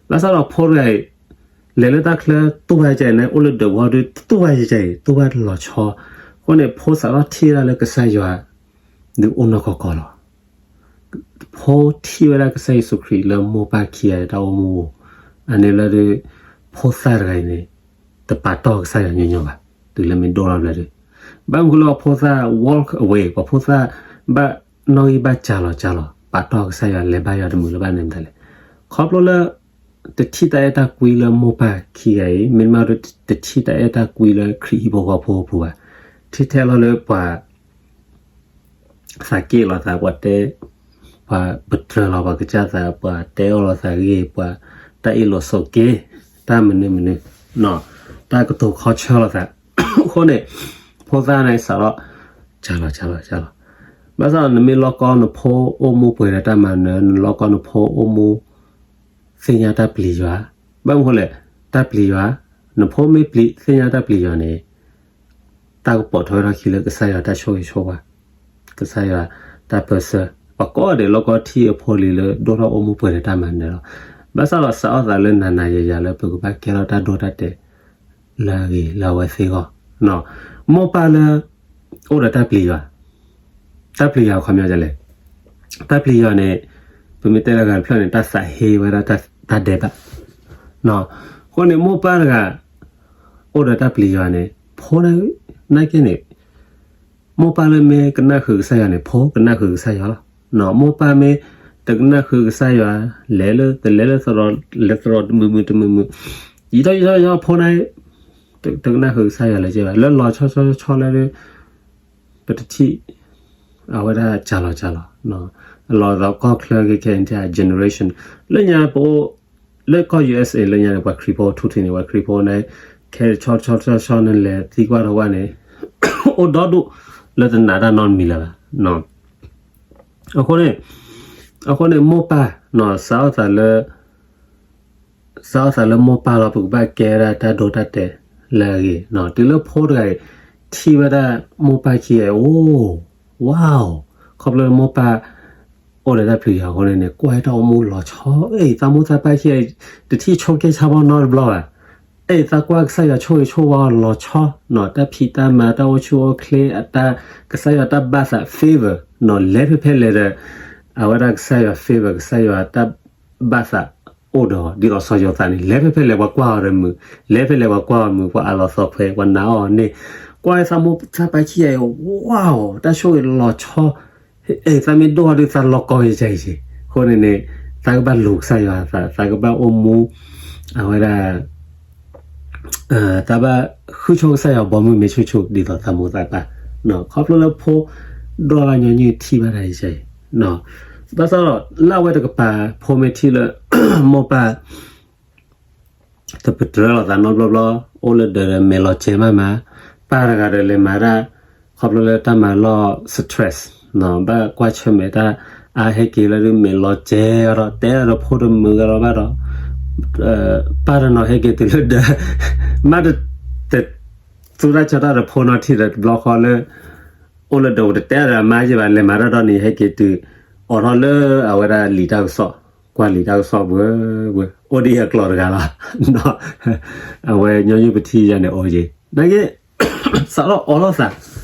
ူၢ်ဘၣ်လီၤဆီ, အဃိန့ၣ် ဖိစးထီၣ်ထံၣ်ဝဲဒၣ်လၢကစၢ်ယွၤ ဒုးအိၣ်နီၢ်ကီၢ်ကီၢ်လီၤ. ဖိထံၣ်ဝဲဒၣ်ကစၢ်ယ့ၣ်ၡူးခရံာ်လၢမိၢ်ပၢ်ခံဂၤတၢ်အိၣ်မူ, အန့ၣ်လၢဒုး ဖိသၣ်တဂၤအံၤန့ၣ် တပာ်တီၢ်ကစၢ်ယွၤညီညီဘၣ်, တုၤလၢမ့ၢ်ဒိၣ်ထီၣ်ဘျဲၣ်ဒီး, ဘၣ်မနုၤဃိလၢပှၤဖိသၣ် walk away, ပှၤဖိသၣ်ဘၣ်နီၣ်ဂံၢ်ဘၣ်စၢ်လီၤစၢ်လီၤ ပာ်တီၢ်ကစၢ်ယွၤ လဲၤဘါယွၤတမုာ်လၢၤဘၣ်န့ၣ်မတၤလဲၣ်. ခီဖျိလၢ တထံၣ်တၢ်အဲၣ်တၢ်ကွံလၢမိၢ်ပၢ်ခံဂၤအံၤ, မ့တမ့ၢ်ဒီး တထံၣ်တၢ်အဲၣ်တၢ်ကွံလၢခရံာ်ဟံၣ်ဖိဃီဖိအပူၤဘၣ်. ထံၣ်ထဲလီၤလၢပှၤ သးက့ၣ်လိာ်သး, ပှၤတဲ, ပှၤပတြၢၤလီၤပှၤကစၢ်သး, ပှၤတဲအီၣ်လိာ်သးဂ့ၢ်, ပှၤတၢ်အ့ၣ်လိာ်ဆိးက့, တၢ်မနုၤမနုၤ, တၢ်ကတိၤခီဆၢလိာ်သး. အဃိန့ၣ် ဖိသၣ်န့ၣ်စးထီၣ် ကၢ်လီၤ ကၢ်လီၤ ကၢ်လီၤ. ဘၣ်ဆၣ်ဒီး နမ့ၢ်လီၢ်ကီနဖိအိၣ်မူပှဲၤဒီးတၢ်မၤနၢၤ, နလီၢ်ကီနဖိအိၣ်မူ သ့ၣ်ညါတၢ်ပျံၤယွၤ, ဘၣ်မနုၤဃိလဲၣ်, တၢ်ပျံၤယွၤ, နဖိမ့ၢ်ပျံၤ သ့ၣ်ညါတၢ်ပျံၤယွၤန့ၣ် တၢ်ကပိာ်ထွဲထီၣ်ခံလၢကစၢ်ယွၤတၢ်ဆိၣ်ဂ့ၤဆိၣ်ဝါ, ကစၢ်ယွၤတၢ်ပၢဆှၢ, ပှၤကိးဂၤဒဲးလီၢ်ကီထံအဖိလံၤလၢဒိၣ်ထီၣ်အိၣ်မူပှဲၤဒီးတၢ်မၤနၢၤလီၤ. ဘၣ်ဆၣ်ဒီးစးထီၣ်သးလၢနၤနၤယၤယၤလၢပကဘၣ်ကဲထီၣ်တၢ်ဒိတၢ်တဲာ် လၢအဂ့ၤလၢအဝဲသ့ၣ်အဂီၢ်, မိၢ်ပၢ်လၢ အိၣ်ဒီးတၢ်ပျံၤယွၤ, တၢ်ပျံၤယွၤအခီပညီဒ်လဲၣ်, တၢ်ပျံၤယွၤန့ၣ် ပမ့ၢ်တဲလၢအဂၤတဖျၢၣ်န့ၣ် တၢ်သးဟ့ဝဲဒၣ်တၢ်ဒဲးဘး, အဃိန့ၣ် မိၢ်ပၢ်တဂၤ အိၣ်ဒီးတၢ်ပျံၤယွၤန့ၣ် ဖိန့ၣ် နာ်က့န့ၣ် မိၢ်ပၢ်လၢမ့ၢ်ကနၣ်ဃုာ်ကစၢ်ယွၤန့ၣ် ဖိကနၣ်ဃုာ်ကစၢ်ယွၤလီၤ. မိၢ်ပၢ်မ့ၢ်တကနၣ်ဃုာ်ကစၢ်ယွၤ, လဲၤလၢ တလဲၤလၢသရိာ်, လဲၤသရိာ်တမုာ်မုာ်တမုာ်မုာ်, ယံာ်ထီၣ်ယံာ်ထီၣ်ယံာ်ထီၣ်ဖိန့ၣ် တကနၣ်ဃုာ်ကစၢ်ယွၤလၢၤဘၣ်, လၢလီၤဆီဆီဆီလၢ ပတထံၣ် အဝဲဒၣ်ကၢ်လီၤကၢ်လီၤ, အလီၤသီကီၢ်ချၢကဲခဲအံၤ generation လၢညါပအိၣ် လၢကီၢ် ယူၣ်အ့းအ့း လၢညါန့ၣ် ပှၤခရံာ်ဖိထူၣ်ထံးန့ၣ် ပှၤခရံာ်ဖိန့ၣ် ခဲဆီဆီဆီဆီန့ၣ် လဲၤသံကွၢ်ထီၣ်ကွၢ်န့ၣ် အိၣ်ဒီဒူၣ် လၢတနာ်တၢ်နီတမံၤလၢၤဘၣ်. အဃိန့ၣ် အဃိန့ၣ်မိၢ်ပၢ် စးထီၣ်သးလၢ စးထီၣ်သးလၢမိၢ်ပၢ်လီၤ ပကဘၣ်ကဲဝဲဒၣ်တၢ်ဒိတၢ်တဲာ်လၢအဂ့ၤ, တုၤလၢဖိတဂၤအံၤ ထံၣ်ဝဲဒၣ်မိၢ်ပၢ်ခံဂၤအံၤ အိၣ် ဝါ ခီဖျိလၢမိၢ်ပၢ် အိၣ်ဒီးတၢ်ပျံၤယွၤအဃိန့ၣ် ကွၢ်တၢ်အိၣ်မူလီၤဆီ, အ့ၣ် သးမိၢ်သးပၢ်ခံဂၤအံၤ တထံၣ်ဆိကဲဆါဘီနီတဘျီဘၣ်, အ့ၣ် သးကွၢ်ကစၢ်ယွၤဆိၣ်ဂ့ၤဆိၣ်ဝါအီၤလီၤဆီ, တၢ်ဖံးတၢ်မၤ တၢ်အိၣ်ဆူၣ်အိၣ်ချ့ အတၢ် ကစၢ်ယွၤတၢ်ဘၣ်သး favor လဲၤဖဲဖဲလဲၣ်ဒီး အဝဲဒၣ်ကစၢ်ယွၤ favor ကစၢ်ယွၤတၢ်ဘၣ်သးအိၣ်ဒီး ဒ်သိးစီၤယိၤသးန့ၣ် လဲၤဖဲဖဲလဲၣ် ပှၤကွၢ်အီၤဒီးမုာ်, လဲၤဖဲလဲၣ်ပှၤကွၢ်အီၤမုာ် ပှၤအးလီၤသီခွဲး ပှၤနာ်အီၤန့ၣ်, ကွၢ်ဝဲသးမိၢ်သးပၢ်ခံဂၤအံၤ ဝါ တၢ်ဆိၣ်ဂ့ၤလီၤဆီ, အ့ၣ် သးမ့ၢ်ဒိၣ်ထီၣ်ဒုးသးလီၤကီကဲကဲက့ၤ, အဃိန့ၣ်န့ၣ် သးကဘၣ်လူၤကစၢ်ယွၤသး သးကဘၣ်အိၣ်မူ အဝဲဒၣ် သးဘၣ်ဃုဆိကစၢ်ယွၤဘီမုၢ်မ့ၢ်ဆူၣ်ဆူၣ် ဒ်သိးသးမိၢ်သးပၢ်, ခီဖျိလၢဖိ ဒိၣ်ဘၣ်ညီနုၢ်ထံၣ်ဘၣ်တၢ်အံၤကဲအံၤ, ဘၣ်ဆၣ်ဒီး လၢအဝဲတကပၤ ဖိမ့ၢ်ထံၣ်လၢ မိၢ်ပၢ် တပတြၢၤလိာ်သးနီတဘျီဘျီ, အိၣ်လၢဒၢးဒီးမဲာ်လီၤစဲၤမးမး, ပၢ်တဂၤဒီးလဲၤမၤတၢ် ခီဖျိလၢတၢ်မၤလီၢ် stress ဘၣ်ကွၢ်ဆၢၣ်မဲာ်တၢ်အါဟဲက့ၤလၢဒုးမဲာ်လီၤစဲၤဒီး တဲဒီးဖိတမုာ်ဂၤလီၤဘၣ်ဒီး ပၢ်တနီၤဟဲက့ၤတုၤလၢဒၢး မ့ၢ်တ သူတၢ်ဆၢတၢ်တဖိနီၢ်ထံၣ်ဒီးတဘျီဃီလၢ အိၣ်လၢဒၢးတတဲဒီးအမါယ့ၢ်ဘၣ် လဲၤမၤတၢ်ဒီးန့ၣ် ဟဲက့ၤတုၤ အိးထီၣ်လၢအဝဲဒၣ်လံာ်တၢ်ကစီၣ်, ကွၢ်လံာ်တၢ်ကစီၣ်ဘှဲဘှဲ, အိၣ်ဒ်အကျိာ်တဂၤလီၤ. အဝဲညီနုၢ်ပထံၣ်ယၤန့ၣ်အိၣ်က့ၤ နာ်က့ စးထီၣ်အိးထီၣ်သး,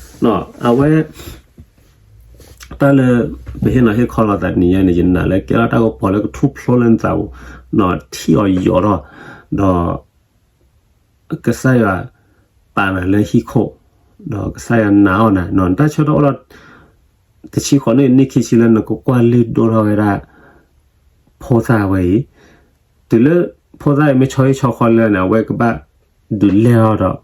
အဝဲ တၢ်လၢ ပဟ့ၣ်နီၤဟ့ၣ်ခီလိာ်သးတနံၤညါန့ၣ် ယနာ်လၢကဲထီၣ်တၢ်ကပီၤလၢကထူၣ်ဖျိလၢနသးပူၤ, ထံၣ်အီၤယိာ်ထီၣ်, ဒီး ကစၢ်ယွၤ ပာ်နၤလၢဟံၣ်ခိၣ်, ဒီးကစၢ်ယွၤနာ်အီၤနၤ, နတၢ်ဆၢကတီၢ်အိၣ်ဒီး တဆံဃိးနံၣ် နံၣ်ခံဆံလၢနကကွၢ်လုၢ်ဒိၣ်ထီၣ်ဝဲဒၣ် ဖိသၣ်ဝဲအံၤ, တုၤလၢ ဖိသၣ်အံၤမ့ၢ်ဆီဟံၣ်ဆီဃီလၢန့ၣ် အဝဲကဘၣ်ဒုးလဲၢ်ထီၣ်ဒီး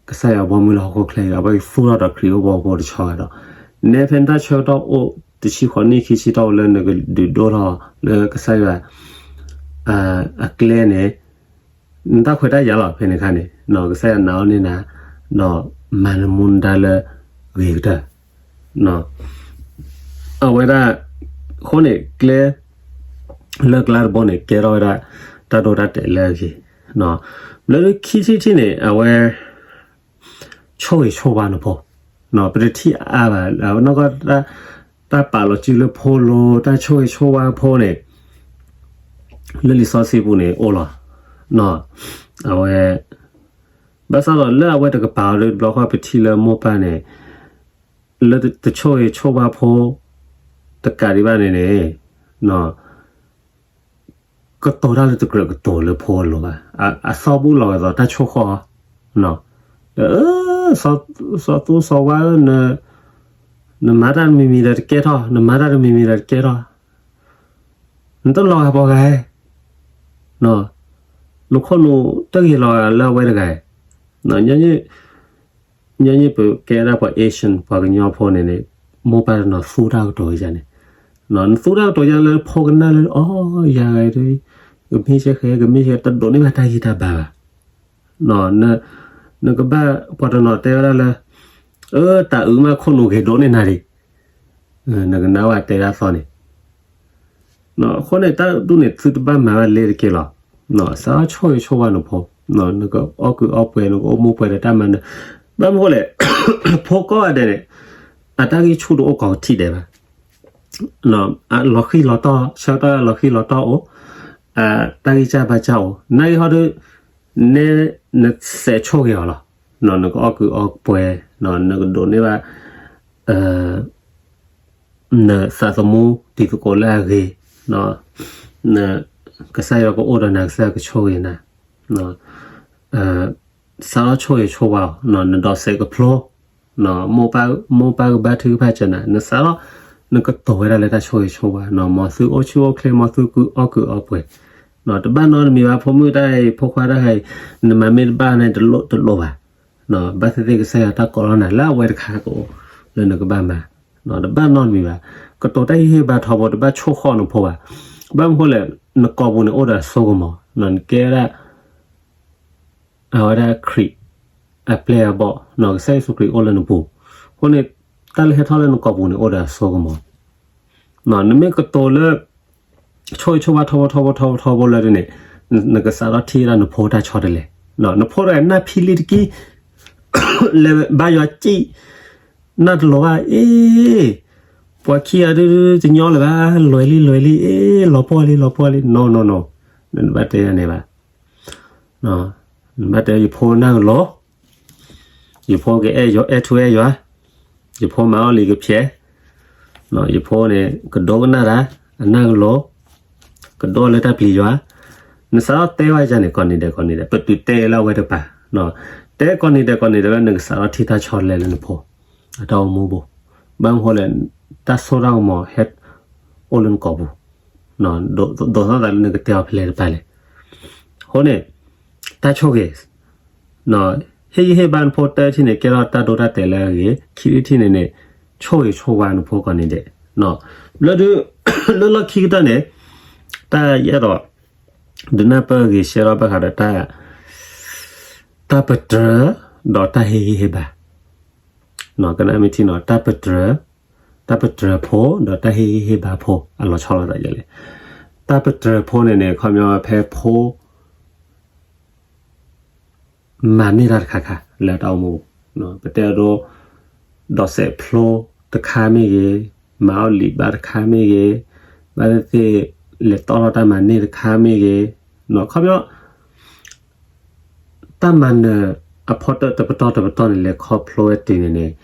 ကစၢ်ယွၤဘီမုၢ်လၢဟီၣ်ခိၣ်ချၢအံၤ အဝဲသူၣ်ထီၣ်ဒီးခရံာ်အိၣ်ဘီဖိတဆီဒီး နဲဖဲနတၢ်ဆၢကတီၢ်အိၣ် တဆံဃိးနံၣ်ခံဆံတီၢ်အိၣ်လၢနကဒုးဒိၣ်ထီၣ်လၢကစၢ်ယွၤ အကျဲန့ၣ် နတၢ်ခွဲးတၢ်ယာ်လီၤ ဖဲန့ၣ်အခါန့ၣ် ကစၢ်ယွၤနာ်အီၤန့ၢ်နၤ ဒီးမၤနမူနဒါလၢဂ့ၤကတၢၢ် အဝဲဒၣ် အဃိန့ၣ် ကျဲ လၢကျါတဘိန့ၣ် ကဲထီၣ်ဝဲဒၣ် တၢ်ဒိတၢ်တဲာ်လၢအဂ့ၤ လၢခံထံၣ်တထံၣ်န့ၣ် အဝဲ ဆိၣ်ဂ့ၤဆိၣ်ဝါနဖိ ပတထံၣ်အါဘၣ် နီၢ်ကီၢ် တၢ်ပာ်လီၤစုလၢဖိလိၤ တၢ်ဆိၣ်ဂ့ၤဆိၣ်ဝါဖိန့ၣ် လၢလံာ်စီဆှံပူၤန့ၣ်အိၣ်လီၤ အဝဲ ဘၣ်ဆၣ်ဒီးလၢအဝဲတကပၤအီၤဒီး တဘျီဃီပထံၣ်လၢမိၢ်ပၢ်န့ၣ် လၢတဆိၣ်ဂ့ၤဆိၣ်ဝါဖိ တကးဒံးဘၣ်န့ၣ်န့ၣ် နီၢ် ကတိၤတၢ်လၢတကြၢးကတိၤလၢဖိအလိၤဘၣ်. အသီဘူၣ်လီၤဂာ်သိးတၢ်ဆိၣ်ဃီၣ်, စီၤသူစီၤဝါဧၢ, နမၤတၢ်တမံၤမံၤဒီးတကဲထီၣ်, နမၤတၢ်တမံၤမံၤဒီးတကဲထီၣ်, နတလီၤဂာ်ပှၤဂၤဧၢ, နခိၣ်နူာ်တဂ့ၤလီၤဂာ်လၢအဝဲတဂၤဧၢ. ညီနုၢ်ပကဲဒၣ်ပှၤ Asian ပှၤကညီဖိန့ၣ်န့ၣ်, မိၢ်ပၢ်တနီၤသူတၢ်ကတိၤယၤန့ၣ်, နသူတၢ်ကတိၤယၤလၢဖိကနၣ်လၢ အီ ယၤဂၤဒ် ကမ့ၢ်ဆဲဃဲ ကမ့ၢ်ဆဲ တဒိးန့ၢ်ဘၣ်တၢ်ဂံၢ်တၢ်ဘါဘၣ်. နကဘၣ်ပှၤတနီၤတဲဝဲဒၣ်လၢ အၢ တၢ်အုးမးခိၣ်နူာ်ဂ့ၤဒိးန့ၢ်နၤဒံး, နကနၣ်ဝဲတဲဒၣ်သီန့ၣ် အဃိန့ၣ် တၢ်ဒူၣ်န့ၣ် သုတဘၣ်မၤဝဲလ့ၤတက့ၢ်လီၤ. စးထီၣ်ဆိၣ်ဂ့ၤဆိၣ်ဝါနဖိ, နကအီၣ်ကုးအီပှဲၤ နကအိၣ်မူပှဲၤဒီးတၢ်မၤနၢၤ, ဘၣ်မနုၤဃိလဲၣ်, ဖိကိးဂၤဒဲးန့ၣ် အတၢ်ဂံၢ်ဆူၣ်တအိၣ်ကိးထံၣ်ဒဲးဘၣ်. လီၤဃံလီၤတီၢ် ဆၢကတီၢ်လီၤဃံလီၤတီၢ်အိၣ်, တၢ်ဂံၢ်စၢ်ဘါစၢ်အိၣ်, နာ်က့ဟီဒု နဲနစဲးဆိၣ်ဂ့ၤအီၤလီၤ. နကအီၣ်ကုးအီပှဲၤ, နကဒိးန့ၢ်ဘၣ် နသးသမူတံၤသကိးလၢအဂ့ၤ, ကစၢ်ယွၤကအိၣ်ဒီးနၤ ကစၢ်ယွၤကဆိၣ်ဂ့ၤနၤ, စးထီၣ်ဆိၣ်ဂ့ၤဆိၣ်ဝါအီၤ, နဒိးစဲးကဖျိ, မိၢ်ပၢ်ကဘါထုကဖၣ်စၢၤနၤ, နစးထီၣ် နကတိၤဝဲဒၣ်လၢတၢ်ဆိၣ်ဂ့ၤဆိၣ်ဝါ, မ်သုအိၣ်ဆူၣ်အိၣ်ချ့ မ်သုကအီၣ်ကုးအီပှဲၤ, တဘၣ်နီတမံၤဘၣ်. ဖိမုၣ်တၢ်အံၤ ဖိခွါတၢ်အံၤ နမၤမ့ၢ်တဘၣ်န့ၣ် တလိၣ်ဘၣ်. ဘၣ်သ့ၣ်သ့ၣ်ကစၢ်ယွၤတၢ်ကိးထီၣ်နၤလၢအဝဲတခါကအိၣ်လၢနကဘၣ်မၤ, တဘၣ်နီတမံၤဘၣ်. ကတိၤတၢ်ဟ့ၣ်ဂံၢ်ဟ့ၣ်ဘါထီဘိ တဘၣ်ဆိၣ်ဃီၣ်နဖိဘၣ်. ဘၣ်မနုၤဃိလဲၣ်, နကိာ်ပူၤန့ၣ်အိၣ်ဒီးအစိကမီၤ, နကဲဝဲဒၣ် အဝဲဒၣ်ခရံာ် အပျဲၢ်အဘီၣ်, ကစၢ်ယ့ၣ်ၡူးခရံာ်အိၣ်လၢနပူၤ, အဃိန့ၣ် တၢ်လၢဟဲထီၣ်လၢနကိာ်ပူၤန့ၣ်အိၣ်ဒီးအစိကမီၤ. နမ့ၢ်ကတိၤလၢ ဆိၣ်ဂ့ၤဆိၣ်ဝါထီဘိထီဘိထီဘိထီဘိလၢဒ်န့ၣ်, နကစးထီၣ်ထံၣ်ဝဲဒၣ်နဖိတၢ်ဆီတလဲ, နဖိတဂၤနၢ်ဖံလံတကံၢ်, လဲၤဘါယွၤစံၣ်, နၢ်တလိၤဘၣ်, အ့, ပှၤခံဂၤဒုးတညီလၢၤဘၣ်, လွဲၤလံလွဲၤလံ, အ့, လီၤပှီၢ်လံလီၤပှီၢ်လံ, နီၢ်နီၢ်နီၢ်, နတဘၣ်တဲယၤန့ၣ်ဘၣ်. နဘၣ်တဲယဖိနၢ်ကလိၤ, ယဖိကအဲၣ်ယွၤ, အဲၣ်ထူအဲၣ်ယွၤ, ယဖိမၤအီၣ်လံကဖျဲး, ယဖိန့ၣ် ကဒိကနၣ်တၢ်, အနၢ်ကလိၤ, ကဒိလၢတၢ်ပျံၤယွၤ, နစးထီၣ်တဲဝဲယၤန့ၣ် ကိးနံၤဒဲးကိးနံၤဒဲး, ပတုာ်တဲလၢအဝဲတပၤ, တဲကိးနံၤဒဲးကိးနံၤဒဲးလၢနကစးထီၣ်ထံၣ်တၢ်ဆီတလဲလၢနဖိ အတၢ်အိၣ်မူပူၤ, ဘၣ်မနုၤဃိလဲၣ်, တၢ်စိတၢ်ကမီၤဟဲအိၣ်လၢနကိာ်ပူၤ, ဒိးသီၣ်သးလၢနကတဲအီၤဖဲလဲၣ်တပၤလဲၣ်. အဃိန့ၣ် တၢ်ဆိၣ်ဂ့ၤ, ဟ့ၣ်ဂံၢ်ဟ့ၣ်ဘါနဖိ တၢထံၣ်န့ၣ် ကဲထီၣ်တၢ်ဒိတၢ်တဲာ်လၢအဂ့ၤ, ခံထံၣ်န့ၣ်န့ၣ် ဆိၣ်ဂ့ၤဆိၣ်ဝါနဖိကိးနံၤဒဲး, လၢဒုး လၢလီၢ်ခံကတၢၢ်န့ၣ် တၢ်ယအဲၣ်ဒိး ဒုးနၢ်ပၢၢ်ဂ့ၤရှဲထီၣ်ဘၣ်ဃးဒီး တၢ်ပတြၢၤ ဒီးတၢ်ဟ့ၣ်ဂံၢ်ဟ့ၣ်ဘါ, ကနၣ်မ့ၢ်ထံနီၤ, တၢ်ပတြၢၤ, တၢ်ပတြၢၤဖိ ဒီးတၢ်ဟ့ၣ်ဂံၢ်ဟ့ၣ်ဘါဖိ အလီၤဆီလိာ်သးဒ်လဲၣ်. တၢ်ပတြၢၤဖိန့ၣ်န့ၣ် ခီပညီဖဲဖိ မၤန့ၢ်တၢ်တခါခါလၢတၢ်အိၣ်မူ, ပတဲအဒိ ဒိးစဲးဖျိတခါမ့ၢ်ဂ့ၤ, မၤအီၣ်လံာ်ဘၣ်တခါမ့ၢ်ဂ့ၤ, ဘၣ်သ့ၣ်သ့ၣ် လဲၤတီၣ်ထီၣ်တၢ်မၤန့ၢ်တခါမ့ၢ်ဂ့ၤ, ခီပညီ တၢ်မၤနၢၤအဖီတၢၣ်တပတီၢ်တပတီၢ်န့ၣ် လဲၤခီဖျိဝဲတုၤန့ၣ်န့ၣ်,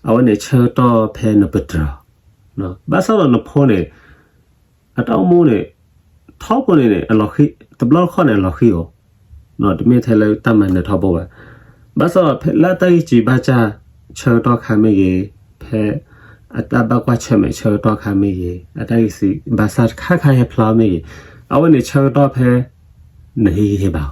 အဝဲန့ၣ်ဆၢကတီၢ်ဖဲနပတြၢၤအီၤ, ဘၣ်ဆၣ်ဒီးနဖိန့ၣ် အတၢ်အိၣ်မူန့ၣ် ထီဘိန့ၣ်န့ၣ် အလီၤဃံ, တဘျီတခီၣ်န့ၣ် အလီၤဃံဧိၤ, တမ့ၢ်ထဲလၢတၢ်မၤနၢၤထီဘိဘၣ်. ဘၣ်ဆၣ်ဒီးဖဲလၢအတၢ်ဂံၢ်စၢ်ဘါစၢ်ဆၢကတီၢ်ခါမ့ၢ်ဂ့ၤ, ဖဲအတၢ်ဘၣ်ကွၢ်ဆၢၣ်မဲာ်ဆၢကတီၢ်ခါမ့ၢ်ဂ့ၤ, အတၢ်ဂံၢ်စၢ်ဘါစၢ်တခါခါဟဲဖျါမ့ၢ်ဂ့ၤ, အဝဲန့ၣ်ဆၢကတီၢ်ဖဲ နဟ့ၣ်ဂံၢ်ဟ့ၣ်ဘါ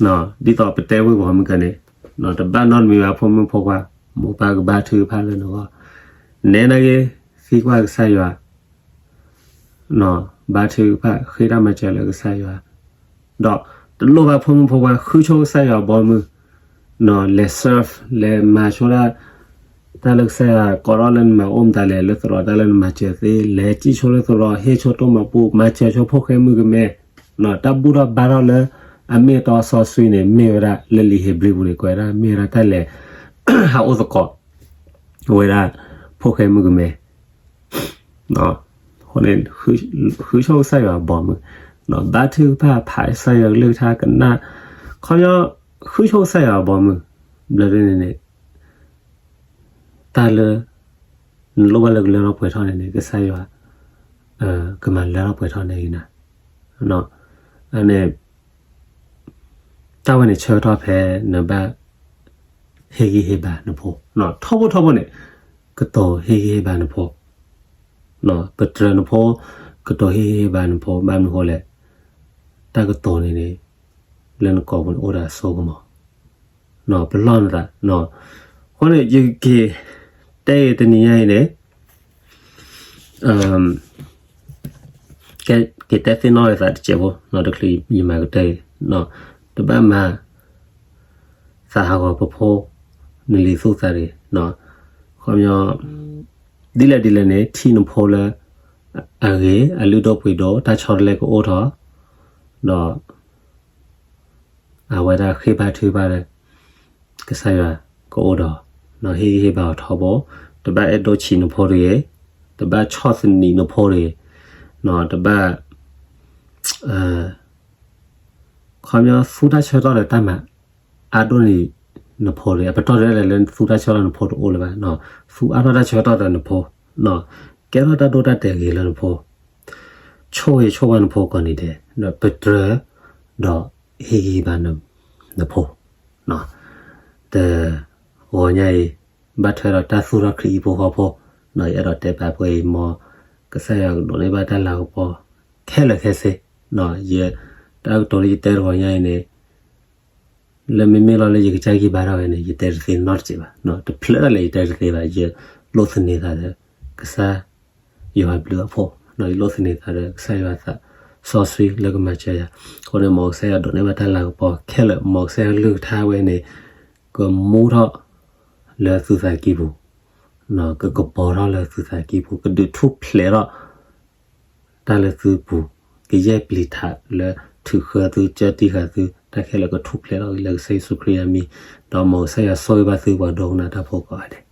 အီၤ ဒ်သိးပတဲဝံၤပှၤမုၢ်ကန့ၣ်, တဘၣ်နီတမံၤဘၣ် ဖိမုၣ်ဖိခွါ, မိၢ်ပၢ်ကဘါထုကဖၣ်လၢနဂီၢ်, နဲနာ်က့ သံကွၢ်ကစၢ်ယွၤ, ဘါထုကဖၣ် ဃ့တၢ်မၤစၢၤလၢကစၢ်ယွၤ, ဒီးတလိၣ်ဘၣ်ဖိမုၣ်ဖိခွါ ဃုဆိကစၢ်ယွၤဘီမုၢ်, လဲၤ serve လဲၤမၤဆိတၢ် တၢ်လၢကစၢ်ယွၤကိးထီၣ်လၢနမၤအိၣ်မတၤလဲၣ်, လၢသရိာ်တၢ်လၢနမၤစၢၤသ့, လဲၤစံၣ်ဆိလၢသရိာ် ဟ့ၣ်ဆိတိၢ်မၤပူၤ မၤစၢၤဆိဖိၣ်ဃဲမုၣ်ကမဲ, တၢ်ဘူၣ်ထီၣ်ဘါထီၣ်လၢအမ့ၢ်အတီစီဆှံန့ၣ် မ့ၢ်ဝဲဒၣ်လၢလံာ်ဧ့ၤဘြံၤပူၤန့ၣ် ကွဲးဒၣ်မ့ၢ်ဝဲဒၣ်တၢ်လဲၤ ဟးအိၣ်သကိး ဝဲဒၣ် ဖိၣ်ဃဲမုၣ်ကမဲ, အဃိန့ၣ် ဃုဆိကစၢ်ယွၤအဘီအမုၢ်, ဘါထုကဖၣ် ဖးကစၢ်ယွၤကလုၢ်ကထါ ကနၣ်, ခီပညီ ဃုဆိကစၢ်ယွၤအဘီအမုၢ်, ဘျီဒ်န့ၣ်န့ၣ် တၢ်လၢ နလိၣ်ဘၣ်လၢကလၢထီၣ်ပှဲၤထီၣ်န့ၣ်န့ၣ် ကစၢ်ယွၤ ကမၤလၢထီၣ်ပှဲၤထီၣ်န့ၣ်ဂ့ၤနၤ, အန့ၣ် တၢ်ဝဲန့ၣ်ဆၢကတီၢ်ဖဲနဘၣ် ဟ့ၣ်ဂံၢ်ဟ့ၣ်ဘါနဖိ, ထီဘိထီဘိန့ၣ် ကတိၤဟ့ၣ်ဂံၢ်ဟ့ၣ်ဘါနဖိ, ပတြၢၤနဖိ, ကတိၤဟ့ၣ်ဂံၢ်ဟ့ၣ်ဘါနဖိ ဘၣ်မနုၤဃိလဲၣ်, တၢ်ကတိၤန့ၣ်န့ၣ် လၢနကိာ်ပူၤန့ၣ်အိၣ်ဒီးအစိကမီၤ, ပလီၢ်နသး, အဃိန့ၣ် ယက့ၤတဲတနံၤညါအံၤန့ၣ် က့ၤတဲသ့ၣ်နီၣ်လၢသးတစဲးဖိ, တချုးယမၤကတၢၢ်အံၤ, တဘၣ်မၤ သးဟးဂီၤပဖိ, နလံၤသူၣ်သးတဂ့ၤ, ခီပညီ ဒ်လဲၣ်ဒ်လဲၣ်န့ၣ် ထံၣ်နဖိလၢအဂ့ၤ အလုၢ်ဒိၣ်ပှ့ၤဒိၣ် တၢ်ဆီတလဲကအိၣ်ထီၣ်, ဒီး အဝဲဒၣ်ဃ့ဘါထုကဖၣ်ဒီး ကစၢ်ယွၤကအိၣ်ဒီး, ဟ့ၣ်ဂံၢ်ဟ့ၣ်ဘါအီၤထီဘိ, တဘၣ်အဲၣ်ဒိးဆံးနဖိတဂ့ၤ, တဘၣ်ဆီၣ်သနံးနဖိတဂ့ၤ, တဘၣ် ခီပညီသူတၢ်ဆၢကတီၢ်ဒီးတၢ်မၤအါဒိၣ်န့ၣ်နဖိတဂ့ၤ, အပတီၢ်တလဲၣ်လၢသူတၢ်ဆၢကတီၢ်နဖိတအိၣ်လၢၤဘၣ်, သူအါထီၣ်တၢ်ဆၢကတီၢ်ဒီးနဖိ, ကဲထီၣ်တၢ်ဒိတၢ်တဲာ်ဂ့ၤလၢနဖိ, ဆိၣ်ဂ့ၤဆိၣ်ဝါနဖိကိးနံၤဒဲး, ပတြၢၤ ဒီးဟ့ၣ်ဂံၢ်ဟ့ၣ်ဘါနဖိ, တ ဂီၤညါအံၤ ဘၣ်ထွဲဒီးတၢ်သူၣ်ထီၣ်ခရံာ်အံၤဖိဃီဖိ, ယအဲၣ်ဒိးတဲပာ်ပှဲၤအံၤ မ်ကစၢ်ယွၤကဒိးန့ၢ်ဘၣ်တၢ်လၤကပီၤ ခဲလၢာ်ခဲဆ့, ယ တၢ်ကတိၤလၢယတဲတဂီၤညါအံၤန့ၣ် လၢမ့မ့ၢ်လီၤလၢယကစၢ်ဂံၢ်ဘါထီၣ်ဝဲန့ၣ် ယတဲတသ့နီတစဲးဘၣ်, တဖျၢၣ်ဒၣ်လဲာ်ယတဲတသ့ဘၣ်, ယလိၣ်သန့ၤသးဒီး ကစၢ်ယွၤဘျုးအဖှိၣ်, ယလိၣ်သန့ၤသးဒီးကစၢ်ယွၤသးစီဆှံလၢကမၤစၢၤယၤ, အဃိန့ၣ် မ်ကစၢ်ယွၤဒိးန့ၢ်ဘၣ်တၢ်လၤကပီၤခဲလၢာ်, မ်ကစၢ်ယွၤကလုၢ်ကထါဝဲန့ၣ် ကမူထီၣ်လၢသုသးကံၢ်ပူၤ, ကကပီၤထီၣ်လၢသုသးကံၢ်ပူၤ, ကဒုးထူၣ်ဖျဲးထီၣ် တၢ်လၢသုပူၤ, ကယဲၢ်ပျံၤထးလၢထုးဃၢသု ကၢတံၢ်ဃာ်သု တၢ်ခဲလၢာ်ကထူၣ်ဖျဲးထီၣ်လၢကစၢ်ယ့ၣ်ၡူးခရံာ်အမံၤ, ဒီးမ်ကစၢ်ယွၤဆိၣ်ဂ့ၤဘၣ်သုပှၤဒိကနၣ်တၢ်ဖိကိးဂၤဒဲး.